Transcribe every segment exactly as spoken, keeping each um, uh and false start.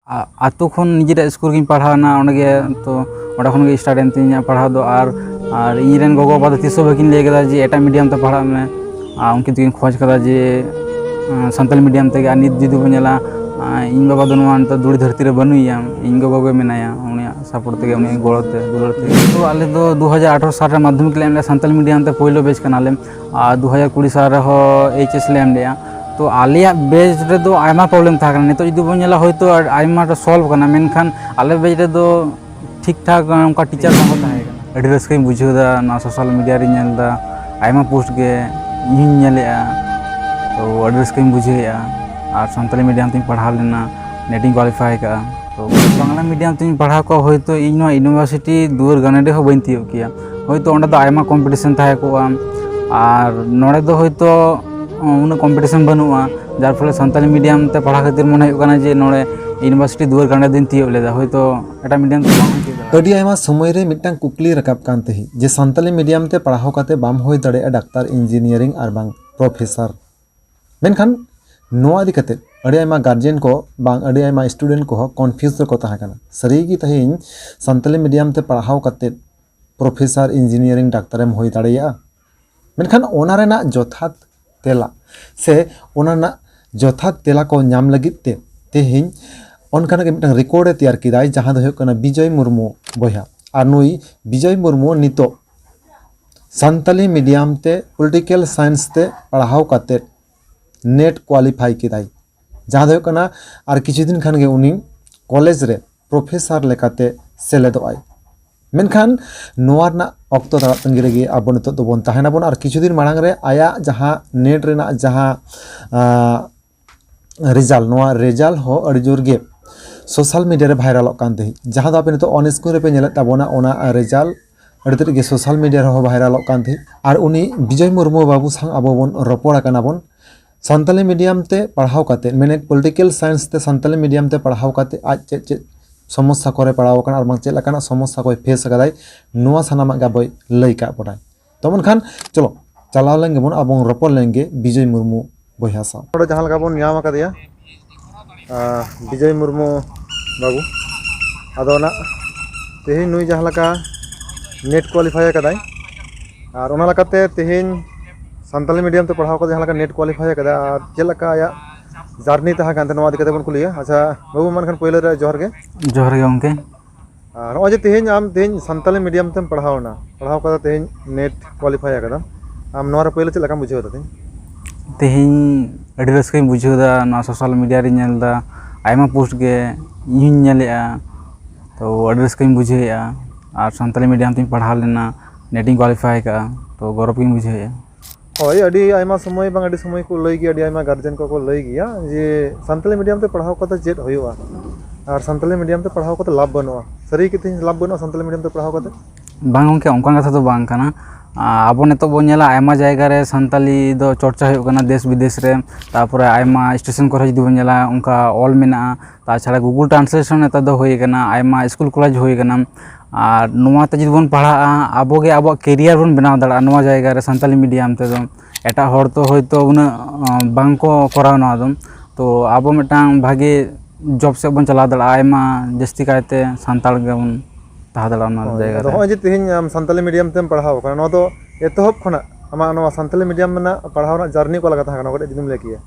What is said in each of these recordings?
ᱟ- ᱟᱛᱳ ᱠᱷᱚᱱ ᱱᱤᱡᱮᱨᱟᱜ ᱥᱠᱩᱞ ᱜᱤᱧ ᱯᱟᱲᱦᱟᱣ ᱮᱱᱟ, ᱚᱸᱰᱮ ᱜᱮ᱾ ᱛᱚ ᱚᱸᱰᱮ ᱠᱷᱚᱱ ᱜᱮ ᱥᱴᱟᱨᱴ ᱮᱱ ᱛᱤᱧᱟ ᱯᱟᱲᱦᱟᱣ ᱫᱚ᱾ ᱟᱨ ᱟᱨ ᱤᱧ ᱨᱮᱱ ᱜᱚᱜᱚ ᱵᱟᱵᱟ ᱫᱚ ᱛᱤᱥ ᱦᱚᱸ ᱵᱟᱹᱠᱤᱱ ᱞᱟᱹᱭ ᱠᱟᱫᱟ ᱡᱮ ᱮᱴᱟᱜ ᱢᱤᱰᱤᱭᱟᱢ ᱛᱮ ᱯᱟᱲᱦᱟᱜ ᱢᱮ᱾ ᱟᱨ ᱩᱱᱠᱤᱱ ᱫᱚᱠᱤᱱ ᱠᱷᱚᱡᱽ ᱠᱟᱫᱟ ᱡᱮ ᱟᱸ, ᱥᱟᱱᱛᱟᱞᱤ ᱢᱤᱰᱤᱭᱟᱢ ᱛᱮᱜᱮ᱾ ᱟᱨ ᱱᱤᱛ ᱡᱩᱫᱤ ᱵᱚᱱ ᱧᱮᱞᱟ, ᱟᱸ, ᱤᱧ ᱵᱟᱵᱟ ᱫᱚ ᱱᱚᱣᱟ ᱱᱤᱛᱚᱜ ᱫᱷᱩᱲᱤ ᱫᱷᱟᱹᱨᱛᱤ ᱨᱮ ᱵᱟᱹᱱᱩᱭᱟ, ᱤᱧ ᱜᱚᱜᱚ ᱜᱮ ᱢᱮᱱᱟᱭᱟ, ᱩᱱᱤᱭᱟᱜ ᱥᱟᱯᱳᱨᱴ ᱛᱮᱜᱮ, ᱩᱱᱤᱭᱟᱜ ᱜᱚᱲᱚ ᱛᱮ, ᱫᱩᱞᱟᱹᱲ ᱛᱮᱜᱮ᱾ ᱛᱚ ᱟᱞᱮ ᱫᱚ ᱫᱩ ᱦᱟᱡᱟᱨ ᱟᱴᱷᱨᱚ ᱥᱟᱞ ᱨᱮ ᱢᱟᱫᱽᱫᱷᱚᱢᱤᱠ ᱞᱮ ᱮᱢ ᱞᱮᱫᱟ, ᱥᱟᱱᱛᱟᱞᱤ ᱢᱤᱰᱤᱭᱟᱢ ᱛᱮ ᱯᱳᱭᱞᱳ ᱵᱮᱪ ᱠᱟᱱᱟᱞᱮ᱾ ᱟᱨ ᱫᱩ ᱦᱟᱡᱟᱨ ᱠᱩᱲᱤ ᱥᱟᱞ ᱨᱮᱦᱚᱸ ᱮᱭᱤᱪ ᱮᱥ ᱞᱮ ᱮᱢ ᱞᱮᱫᱼᱟ᱾ ᱛᱚ ᱟᱞᱮᱭᱟᱜ ᱵᱮᱪ ᱨᱮᱫᱚ ᱟᱭᱢᱟ ᱯᱨᱚᱵᱞᱮᱢ ᱛᱟᱦᱮᱸ ᱠᱟᱱᱟ᱾ ᱱᱤᱛᱚᱜ ᱡᱩᱫᱤ ᱵᱚᱱ ᱧᱮᱞᱟ, ᱦᱳᱭᱛᱳ ᱟᱭᱢᱟᱴᱟ ᱥᱚᱞᱵᱷ ᱠᱟᱱᱟ, ᱢᱮᱱᱠᱷᱟᱱ ᱟᱞᱮ ᱵᱮᱪ ᱨᱮᱫᱚ ᱴᱷᱤᱠ ᱴᱷᱟᱠ ᱚᱱᱠᱟ ᱴᱤᱪᱟᱨ ᱵᱟᱠᱚ ᱛᱟᱦᱮᱸ ᱠᱟᱱᱟ᱾ ᱟᱹᱰᱤ ᱨᱟᱹᱥᱠᱟᱹᱧ ᱵᱩᱡᱷᱟᱹᱣ ᱮᱫᱟ, ᱱᱚᱣᱟ ᱥᱳᱥᱟᱞ ᱢᱤᱰᱤᱭᱟ ᱨᱤᱧ ᱧᱮᱞ ᱮᱫᱟ, ᱟᱭᱢᱟ ᱯᱳᱥᱴ ᱜᱮ ᱤᱧᱤᱧ ᱧᱮᱞᱮᱫᱼᱟ᱾ ᱛᱚ ᱟᱹᱰᱤ ᱨᱟᱹᱥᱠᱟᱹᱧ ᱵᱩᱡᱷᱟᱹᱣᱮᱫᱼᱟ᱾ ᱟᱨ ᱥᱟᱱᱛᱟᱞᱤ ᱢᱤᱰᱤᱭᱟᱢ ᱛᱤᱧ ᱯᱟᱲᱦᱟᱣ ᱞᱮᱱᱟ, ᱱᱮᱴ ᱤᱧ ᱠᱳᱣᱟᱞᱤᱯᱷᱟᱭ ᱟᱠᱟᱫᱼᱟ᱾ ᱛᱚ ᱵᱟᱝᱞᱟ ᱢᱤᱰᱤᱭᱟᱢ ᱛᱤᱧ ᱯᱟᱲᱦᱟᱣ ᱠᱚᱜ, ᱦᱳᱭᱛᱳ ᱤᱧ ᱱᱚᱣᱟ ᱤᱭᱩᱱᱤᱵᱷᱟᱨᱥᱤᱴᱤ ᱫᱩᱣᱟᱹᱨ ᱜᱟᱱᱰᱮ ᱦᱚᱸ ᱵᱟᱹᱧ ᱛᱤᱭᱳᱜ ᱠᱮᱭᱟ᱾ ᱦᱳᱭᱛᱳ ᱚᱸᱰᱮ ᱫᱚ ᱟᱭᱢᱟ ᱠᱚᱢᱯᱤᱴᱤᱥᱮᱱ ᱛᱟᱦᱮᱸ ᱠᱚᱜᱼᱟ, ᱟᱨ ᱱᱚᱰᱮ ᱫᱚ ᱦᱳᱭᱛᱳ ᱩᱱᱟᱹᱜ ᱠᱚᱢᱯᱤᱴᱤᱥᱮᱱ ᱵᱟᱹᱱᱩᱜᱼᱟ, ᱡᱟᱨ ᱯᱷᱚᱞᱮ ᱥᱟᱱᱛᱟᱞᱤ ᱢᱤᱰᱤᱭᱟᱢ ᱛᱮ ᱯᱟᱲᱦᱟᱣ ᱠᱷᱟᱹᱛᱤᱨ ᱢᱚᱱᱮ ᱦᱩᱭᱩᱜ ᱠᱟᱱᱟ ᱡᱮ ᱱᱚᱰᱮ ᱤᱭᱩᱱᱤᱵᱷᱟᱨᱥᱤᱴᱤ ᱫᱩᱣᱟᱹᱨ ᱜᱟᱱᱰᱮ ᱫᱚᱧ ᱛᱤᱭᱳᱜ ᱞᱮᱫᱟ, ᱦᱳᱭᱛᱳ ᱮᱴᱟᱜ ᱢᱤᱰᱤᱭᱟᱢ ᱛᱮ ᱵᱟᱝ ᱦᱩᱭ ᱫᱟᱲᱮᱭᱟᱜᱼᱟ᱾ ᱟᱹᱰᱤ ᱟᱭᱢᱟ ᱥᱚᱢᱚᱭ ᱨᱮ ᱢᱤᱫᱴᱟᱝ ᱠᱩᱠᱞᱤ ᱨᱟᱠᱟᱵ ᱠᱟᱱ ᱛᱟᱦᱮᱸᱫ ᱡᱮ ᱥᱟᱱᱛᱟᱞᱤ ᱢᱤᱰᱤᱭᱟᱢ ᱛᱮ ᱯᱟᱲᱦᱟᱣ ᱠᱟᱛᱮ ᱵᱟᱢ ᱦᱩᱭ ᱫᱟᱲᱮᱭᱟᱜᱼᱟ ᱰᱟᱠᱛᱟᱨ, ᱤᱧᱡᱤᱱᱤᱭᱟᱨᱤᱝ ᱟᱨ ᱵᱟᱝ ᱯᱨᱚᱯᱷᱮᱥᱟᱨ᱾ ᱢᱮᱱᱠᱷᱟᱱ ᱱᱚᱣᱟ ᱤᱫᱤ ᱠᱟᱛᱮ ᱟᱹᱰᱤ ᱟᱭᱢᱟ ᱜᱟᱨᱡᱮᱱ ᱠᱚ ᱵᱟᱝ ᱟᱹᱰᱤ ᱟᱭᱢᱟ ᱥᱴᱩᱰᱮᱱᱴ ᱠᱚᱦᱚᱸ ᱠᱚᱱᱯᱷᱤᱭᱩᱡᱽ ᱨᱮᱠᱚ ᱛᱟᱦᱮᱸ ᱠᱟᱱᱟ᱾ ᱥᱟᱹᱨᱤ ᱜᱮ ᱛᱮᱦᱮᱧ ᱥᱟᱱᱛᱟᱞᱤ ᱢᱤᱰᱤᱭᱟᱢ ᱛᱮ ᱯᱟᱲᱦᱟᱣ ᱠᱟᱛᱮ ᱯᱨᱚᱯᱷᱮᱥᱟᱨ, ᱤᱧᱡᱤᱱᱤᱭᱟᱨᱤᱝ, ᱰᱟᱠᱛᱟᱨᱮᱢ ᱦᱩᱭ ᱫᱟᱲᱮᱭᱟᱜᱼᱟ? ᱢᱮᱱᱠᱷᱟᱱ ᱚᱱᱟ ᱨᱮᱱᱟᱜ ᱡᱚᱛᱷᱟᱛ ᱛᱮᱞᱟ ᱥᱮ ᱚᱱᱟ ᱨᱮᱱᱟᱜ ᱡᱚᱛᱷᱟᱛ ᱛᱮᱞᱟ ᱠᱚ ᱧᱟᱢ ᱞᱟᱹᱜᱤᱫ ᱛᱮ ᱛᱮᱦᱮᱧ ᱚᱱᱠᱟᱱᱟᱜ ᱜᱮ ᱢᱤᱫᱴᱟᱝ ᱨᱮᱠᱚᱨᱰ ᱮ ᱛᱮᱭᱟᱨ ᱠᱮᱫᱟᱭ, ᱡᱟᱦᱟᱸ ᱫᱚ ᱦᱩᱭᱩᱜ ᱠᱟᱱᱟ ᱵᱤᱡᱚᱭ ᱢᱩᱨᱢᱩ ᱵᱚᱭᱦᱟ᱾ ᱟᱨ ᱱᱩᱭ ᱵᱤᱡᱚᱭ ᱢᱩᱨᱢᱩ ᱱᱤᱛᱚᱜ ᱥᱟᱱᱛᱟᱞᱤ ᱢᱤᱰᱤᱭᱟᱢ ᱛᱮ ᱯᱚᱞᱤᱴᱤᱠᱮᱞ ᱥᱟᱭᱮᱱᱥ ᱛᱮ ᱯᱟᱲᱦᱟᱣ ᱠᱟᱛᱮ ᱱᱮᱴ ᱠᱳᱣᱟᱞᱤᱯᱷᱟᱭ ᱠᱮᱫᱟᱭ, ᱡᱟᱦᱟᱸ ᱫᱚ ᱦᱩᱭᱩᱜ ᱠᱟᱱᱟ ᱟᱨ ᱠᱤᱪᱷᱩ ᱫᱤᱱ ᱠᱷᱟᱱ ᱜᱮ ᱩᱱᱤ ᱠᱚᱞᱮᱡᱽ ᱨᱮ ᱯᱨᱚᱯᱷᱮᱥᱟᱨ ᱞᱮᱠᱟᱛᱮ ᱥᱮᱞᱮᱫᱚᱜ ᱟᱭ᱾ ᱢᱮᱱᱠᱷᱟᱱ ᱱᱚᱣᱟ ᱨᱮᱱᱟᱜ ᱚᱠᱛᱚ ᱛᱟᱲᱟᱜ ᱛᱟᱺᱜᱤ ᱨᱮᱜᱮ ᱟᱵᱚ ᱱᱤᱛᱚᱜ ᱫᱚᱵᱚᱱ ᱛᱟᱦᱮᱱᱟᱵᱚᱱ᱾ ᱟᱨ ᱠᱤᱪᱷᱩ ᱫᱤᱱ ᱢᱟᱲᱟᱝ ᱨᱮ ᱟᱭᱟᱜ ᱡᱟᱦᱟᱸ ᱱᱮᱴ ᱨᱮᱱᱟᱜ ᱡᱟᱦᱟᱸ, ᱟᱸ, ᱨᱮᱡᱟᱞᱴ, ᱱᱚᱣᱟ ᱨᱮᱡᱟᱞᱴ ᱦᱚᱸ ᱟᱹᱰᱤ ᱡᱳᱨ ᱜᱮ ᱥᱳᱥᱟᱞ ᱢᱤᱰᱤᱭᱟ ᱨᱮ ᱵᱷᱟᱭᱨᱟᱞᱚᱜ ᱠᱟᱱ ᱛᱟᱦᱮᱸᱫ, ᱡᱟᱦᱟᱸ ᱫᱚ ᱟᱯᱮ ᱱᱤᱛᱚᱜ ᱚᱱ ᱥᱠᱨᱤᱱ ᱨᱮᱯᱮ ᱧᱮᱞᱮᱫ ᱛᱟᱵᱚᱱᱟ, ᱚᱱᱟ ᱨᱮᱡᱟᱞᱴ ᱟᱹᱰᱤ ᱛᱮᱫ ᱜᱮ ᱥᱳᱥᱟᱞ ᱢᱤᱰᱤᱭᱟ ᱨᱮᱦᱚᱸ ᱵᱷᱟᱭᱨᱟᱞᱚᱜ ᱠᱟᱱ ᱛᱟᱦᱮᱸᱫ᱾ ᱟᱨ ᱩᱱᱤ ᱵᱤᱡᱚᱭ ᱢᱩᱨᱢᱩ ᱵᱟᱹᱵᱩ ᱥᱟᱶ ᱟᱵᱚ ᱵᱚᱱ ᱨᱚᱯᱚᱲ ᱟᱠᱟᱱᱟ ᱵᱚᱱ᱾ ᱥᱟᱱᱛᱟᱞᱤ ᱢᱤᱰᱤᱭᱟᱢ ᱛᱮ ᱯᱟᱲᱦᱟᱣ ᱠᱟᱛᱮ, ᱢᱮᱱᱮᱫ ᱯᱚᱞᱤᱴᱤᱠᱮᱞ ᱥᱟᱭᱮᱱᱥ ᱛᱮ ᱥᱟᱱᱛᱟᱞᱤ ᱢᱤᱰᱤᱭᱟᱢ ᱛᱮ ᱯᱟᱲᱦᱟᱣ ᱠᱟᱛᱮ ᱟᱡ ᱪᱮᱫ ᱪᱮᱫ ᱥᱚᱢᱚᱥᱥᱟ ᱠᱚᱨᱮ ᱯᱟᱲᱟᱣ ᱟᱠᱟᱱᱟ ᱟᱨ ᱵᱟᱝ ᱪᱮᱫ ᱞᱮᱠᱟᱱᱟᱜ ᱥᱚᱢᱚᱥᱥᱟ ᱠᱚᱭ ᱯᱷᱮᱥ ᱟᱠᱟᱫᱟᱭ, ᱱᱚᱣᱟ ᱥᱟᱱᱟᱢᱟᱜ ᱜᱮ ᱟᱵᱚᱭ ᱞᱟᱹᱭ ᱠᱟᱜ ᱵᱚᱱᱟᱭ᱾ ᱛᱚ ᱢᱮᱱᱠᱷᱟᱱ ᱪᱚᱞᱚ ᱪᱟᱞᱟᱣ ᱞᱮᱱ ᱜᱮᱵᱚᱱ, ᱟᱵᱚ ᱵᱚᱱ ᱨᱚᱯᱚᱲ ᱞᱮᱱ ᱜᱮ ᱵᱤᱡᱚᱭ ᱢᱩᱨᱢᱩ ᱵᱚᱭᱦᱟ ᱥᱟᱶ᱾ ᱱᱚᱰᱮ ᱡᱟᱦᱟᱸ ᱞᱮᱠᱟ ᱵᱚᱱ ᱧᱟᱢ ᱟᱠᱟᱫᱮᱭᱟ, ᱟᱨ ᱵᱤᱡᱚᱭ ᱢᱩᱨᱢᱩ ᱵᱟᱹᱵᱩ, ᱟᱫᱚ ᱚᱱᱟ ᱛᱮᱦᱮᱧ ᱱᱩᱭ ᱡᱟᱦᱟᱸ ᱞᱮᱠᱟ ᱱᱮᱴ ᱠᱳᱣᱟᱞᱤᱯᱷᱟᱭ ᱟᱠᱟᱫᱟᱭ, ᱟᱨ ᱚᱱᱟ ᱞᱮᱠᱟᱛᱮ ᱛᱮᱦᱮᱧ ᱥᱟᱱᱛᱟᱞᱤ ᱢᱤᱰᱤᱭᱟᱢ ᱛᱮ ᱯᱟᱲᱦᱟᱣ ᱠᱟᱛᱮ ᱡᱟᱦᱟᱸ ᱞᱮᱠᱟ ᱱᱮᱴ ᱠᱳᱣᱟᱞᱤᱯᱷᱟᱭ ᱟᱠᱟᱫᱟ, ᱟᱨ ᱪᱮᱫ ᱞᱮᱠᱟ ᱟᱭᱟᱜ ᱡᱟᱨᱱᱤ ᱛᱟᱦᱮᱸ ᱠᱟᱱ ᱛᱟᱦᱮᱸ, ᱱᱚᱣᱟ ᱤᱫᱤ ᱠᱟᱛᱮ ᱵᱚᱱ ᱠᱩᱞᱤᱭᱟ᱾ ᱟᱪᱪᱷᱟ ᱵᱟᱹᱵᱩ, ᱢᱟ ᱮᱱᱠᱷᱟᱱ ᱯᱳᱭᱞᱳ ᱨᱮ ᱡᱚᱦᱟᱨ ᱜᱮ᱾ ᱡᱚᱦᱟᱨ ᱜᱮ ᱜᱚᱢᱠᱮ᱾ ᱟᱨ ᱱᱚᱜᱼᱚᱭ ᱡᱮ ᱛᱮᱦᱮᱧ ᱟᱢ ᱛᱮᱦᱮᱧ ᱥᱟᱱᱛᱟᱞᱤ ᱢᱤᱰᱤᱭᱟᱢ ᱛᱮᱢ ᱯᱟᱲᱦᱟᱣ ᱮᱱᱟ, ᱯᱟᱲᱦᱟᱣ ᱠᱟᱛᱮ ᱛᱮᱦᱮᱧ ᱱᱮᱴ ᱠᱳᱣᱟᱞᱤᱯᱷᱟᱭ ᱟᱠᱟᱫᱟᱢ, ᱟᱢ ᱱᱚᱣᱟ ᱨᱮ ᱯᱳᱭᱞᱳ ᱪᱮᱫ ᱞᱮᱠᱟᱢ ᱵᱩᱡᱷᱟᱹᱣ ᱮᱫᱟ ᱛᱮᱦᱮᱧ? ᱛᱮᱦᱮᱧ ᱟᱹᱰᱤ ᱨᱟᱹᱥᱠᱟᱹᱧ ᱵᱩᱡᱷᱟᱹᱣ ᱮᱫᱟ, ᱱᱚᱣᱟ ᱥᱳᱥᱟᱞ ᱢᱤᱰᱤᱭᱟ ᱨᱮᱧ ᱧᱮᱞ ᱮᱫᱟ, ᱟᱭᱢᱟ ᱯᱳᱥᱴ ᱜᱮ ᱤᱧ ᱦᱚᱧ ᱧᱮᱞᱮᱫᱼᱟ, ᱛᱚ ᱟᱹᱰᱤ ᱨᱟᱹᱥᱠᱟᱹᱧ ᱵᱩᱡᱷᱟᱹᱣᱮᱫᱼᱟ᱾ ᱟᱨ ᱥᱟᱱᱛᱟᱞᱤ ᱢᱤᱰᱤᱭᱟᱢ ᱛᱤᱧ ᱯᱟᱲᱦᱟᱣ ᱞᱮᱱᱟ, ᱱᱮᱴ ᱤᱧ ᱠᱳᱣᱟᱞᱤᱯᱷᱟᱭ ᱟᱠᱟᱫᱼᱟ, ᱛᱚ ᱜᱚᱨᱚᱵᱽ ᱜᱤᱧ ᱵᱩᱡᱷᱟᱹᱣᱮᱫᱼᱟ᱾ ᱦᱳᱭ, ᱟᱹᱰᱤ ᱟᱭᱢᱟ ᱥᱚᱢᱚᱭ ᱵᱟᱝ ᱟᱹᱰᱤ ᱥᱚᱢᱚᱭ ᱠᱚ ᱞᱟᱹᱭ ᱜᱮᱭᱟ, ᱟᱹᱰᱤ ᱟᱭᱢᱟ ᱜᱟᱨᱡᱮᱱ ᱠᱚᱠᱚ ᱞᱟᱹᱭ ᱜᱮᱭᱟ ᱡᱮ ᱥᱟᱱᱛᱟᱞᱤ ᱢᱤᱰᱤᱭᱟᱢ ᱛᱮ ᱯᱟᱲᱦᱟᱣ ᱠᱟᱛᱮ ᱪᱮᱫ ᱦᱩᱭᱩᱜᱼᱟ, ᱟᱨ ᱥᱟᱱᱛᱟᱞᱤ ᱢᱤᱰᱤᱭᱟᱢ ᱛᱮ ᱯᱟᱲᱦᱟᱣ ᱠᱟᱛᱮ ᱞᱟᱵᱷ ᱵᱟᱹᱱᱩᱜᱼᱟ᱾ ᱥᱟᱹᱨᱤ ᱜᱮ ᱛᱮᱦᱮᱧ ᱞᱟᱵᱷ ᱵᱟᱹᱱᱩᱜᱼᱟ ᱥᱟᱱᱛᱟᱞᱤ ᱢᱤᱰᱤᱭᱟᱢ ᱛᱮ ᱯᱟᱲᱦᱟᱣ ᱠᱟᱛᱮ? ᱵᱟᱝ ᱜᱚᱢᱠᱮ, ᱚᱱᱠᱟᱱ ᱠᱟᱛᱷᱟ ᱫᱚ ᱵᱟᱝ ᱠᱟᱱᱟ᱾ ᱟᱵᱚ ᱱᱤᱛᱚᱜ ᱵᱚᱱ ᱧᱮᱞᱟ, ᱟᱭᱢᱟ ᱡᱟᱭᱜᱟ ᱨᱮ ᱥᱟᱱᱛᱟᱞᱤ ᱫᱚ ᱪᱚᱨᱪᱟ ᱦᱩᱭᱩᱜ ᱠᱟᱱᱟ, ᱫᱮᱥ ᱵᱤᱫᱮᱥ ᱨᱮ᱾ ᱛᱟᱨᱯᱚᱨᱮ ᱟᱭᱢᱟ ᱥᱴᱮᱥᱚᱱ ᱠᱚᱨᱮ ᱡᱩᱫᱤ ᱵᱚᱱ ᱧᱮᱞᱟ, ᱚᱱᱠᱟ ᱚᱞ ᱢᱮᱱᱟᱜᱼᱟ᱾ ᱛᱟᱪᱷᱟᱲᱟ ᱜᱩᱜᱩᱞ ᱴᱨᱟᱱᱥᱞᱮᱥᱚᱱ ᱱᱮᱛᱟᱨ ᱫᱚ ᱦᱩᱭ ᱟᱠᱟᱱᱟ, ᱟᱭᱢᱟ ᱥᱠᱩᱞ ᱠᱚᱞᱮᱡᱽ ᱦᱩᱭ ᱟᱠᱟᱱᱟ᱾ ᱟᱨ ᱱᱚᱣᱟ ᱛᱮ ᱡᱩᱫᱤ ᱵᱚᱱ ᱯᱟᱲᱦᱟᱜᱼᱟ, ᱟᱵᱚ ᱜᱮ ᱟᱵᱚᱣᱟᱜ ᱠᱮᱨᱤᱭᱟᱨ ᱵᱚᱱ ᱵᱮᱱᱟᱣ ᱫᱟᱲᱮᱭᱟᱜᱼᱟ ᱱᱚᱣᱟ ᱡᱟᱭᱜᱟ ᱨᱮ, ᱥᱟᱱᱛᱟᱞᱤ ᱢᱤᱰᱤᱭᱟᱢ ᱛᱮᱫᱚ᱾ ᱮᱴᱟᱜ ᱦᱚᱲ ᱛᱚ ᱦᱳᱭᱛᱳ ᱩᱱᱟᱹᱜ, ᱟᱸ, ᱵᱟᱝ ᱠᱚ ᱠᱚᱨᱟᱣᱟ ᱱᱚᱣᱟ ᱫᱚ᱾ ᱛᱚ ᱟᱵᱚ ᱢᱤᱫᱴᱟᱝ ᱵᱷᱟᱜᱮ ᱡᱚᱵ ᱥᱮᱫ ᱵᱚᱱ ᱪᱟᱞᱟᱣ ᱫᱟᱲᱮᱭᱟᱜᱼᱟ, ᱟᱭᱢᱟ ᱡᱟᱹᱥᱛᱤ ᱠᱟᱭᱛᱮ ᱥᱟᱱᱛᱟᱲ ᱜᱮᱵᱚᱱ ᱛᱟᱦᱮᱸ ᱫᱟᱲᱮᱭᱟᱜᱼᱟ ᱱᱚᱣᱟ ᱦᱳᱭ, ᱡᱟᱭᱜᱟ ᱟᱫᱚ ᱨᱮ᱾ ᱦᱚᱸᱜᱼᱚᱭ ᱡᱮ ᱛᱮᱦᱮᱧ ᱟᱢ ᱥᱟᱱᱛᱟᱞᱤ ᱢᱤᱰᱤᱭᱟᱢ ᱛᱮᱢ ᱯᱟᱲᱦᱟᱣ ᱟᱠᱟᱱᱟ, ᱱᱚᱣᱟ ᱫᱚ ᱮᱛᱚᱦᱚᱵ ᱠᱷᱚᱱᱟᱜ ᱟᱢᱟᱜ ᱱᱚᱣᱟ ᱥᱟᱱᱛᱟᱞᱤ ᱢᱤᱰᱤᱭᱟᱢ ᱨᱮᱱᱟᱜ ᱯᱟᱲᱦᱟᱣ ᱨᱮᱱᱟᱜ ᱡᱟᱨᱱᱤ ᱚᱠᱟ ᱞᱮᱠᱟ ᱛᱟᱦᱮᱸ ᱠᱟᱱᱟ, ᱚᱠᱟᱴᱟᱜ ᱡᱩᱫᱤᱢ ᱞᱟᱹᱭ ᱠᱮᱭᱟ?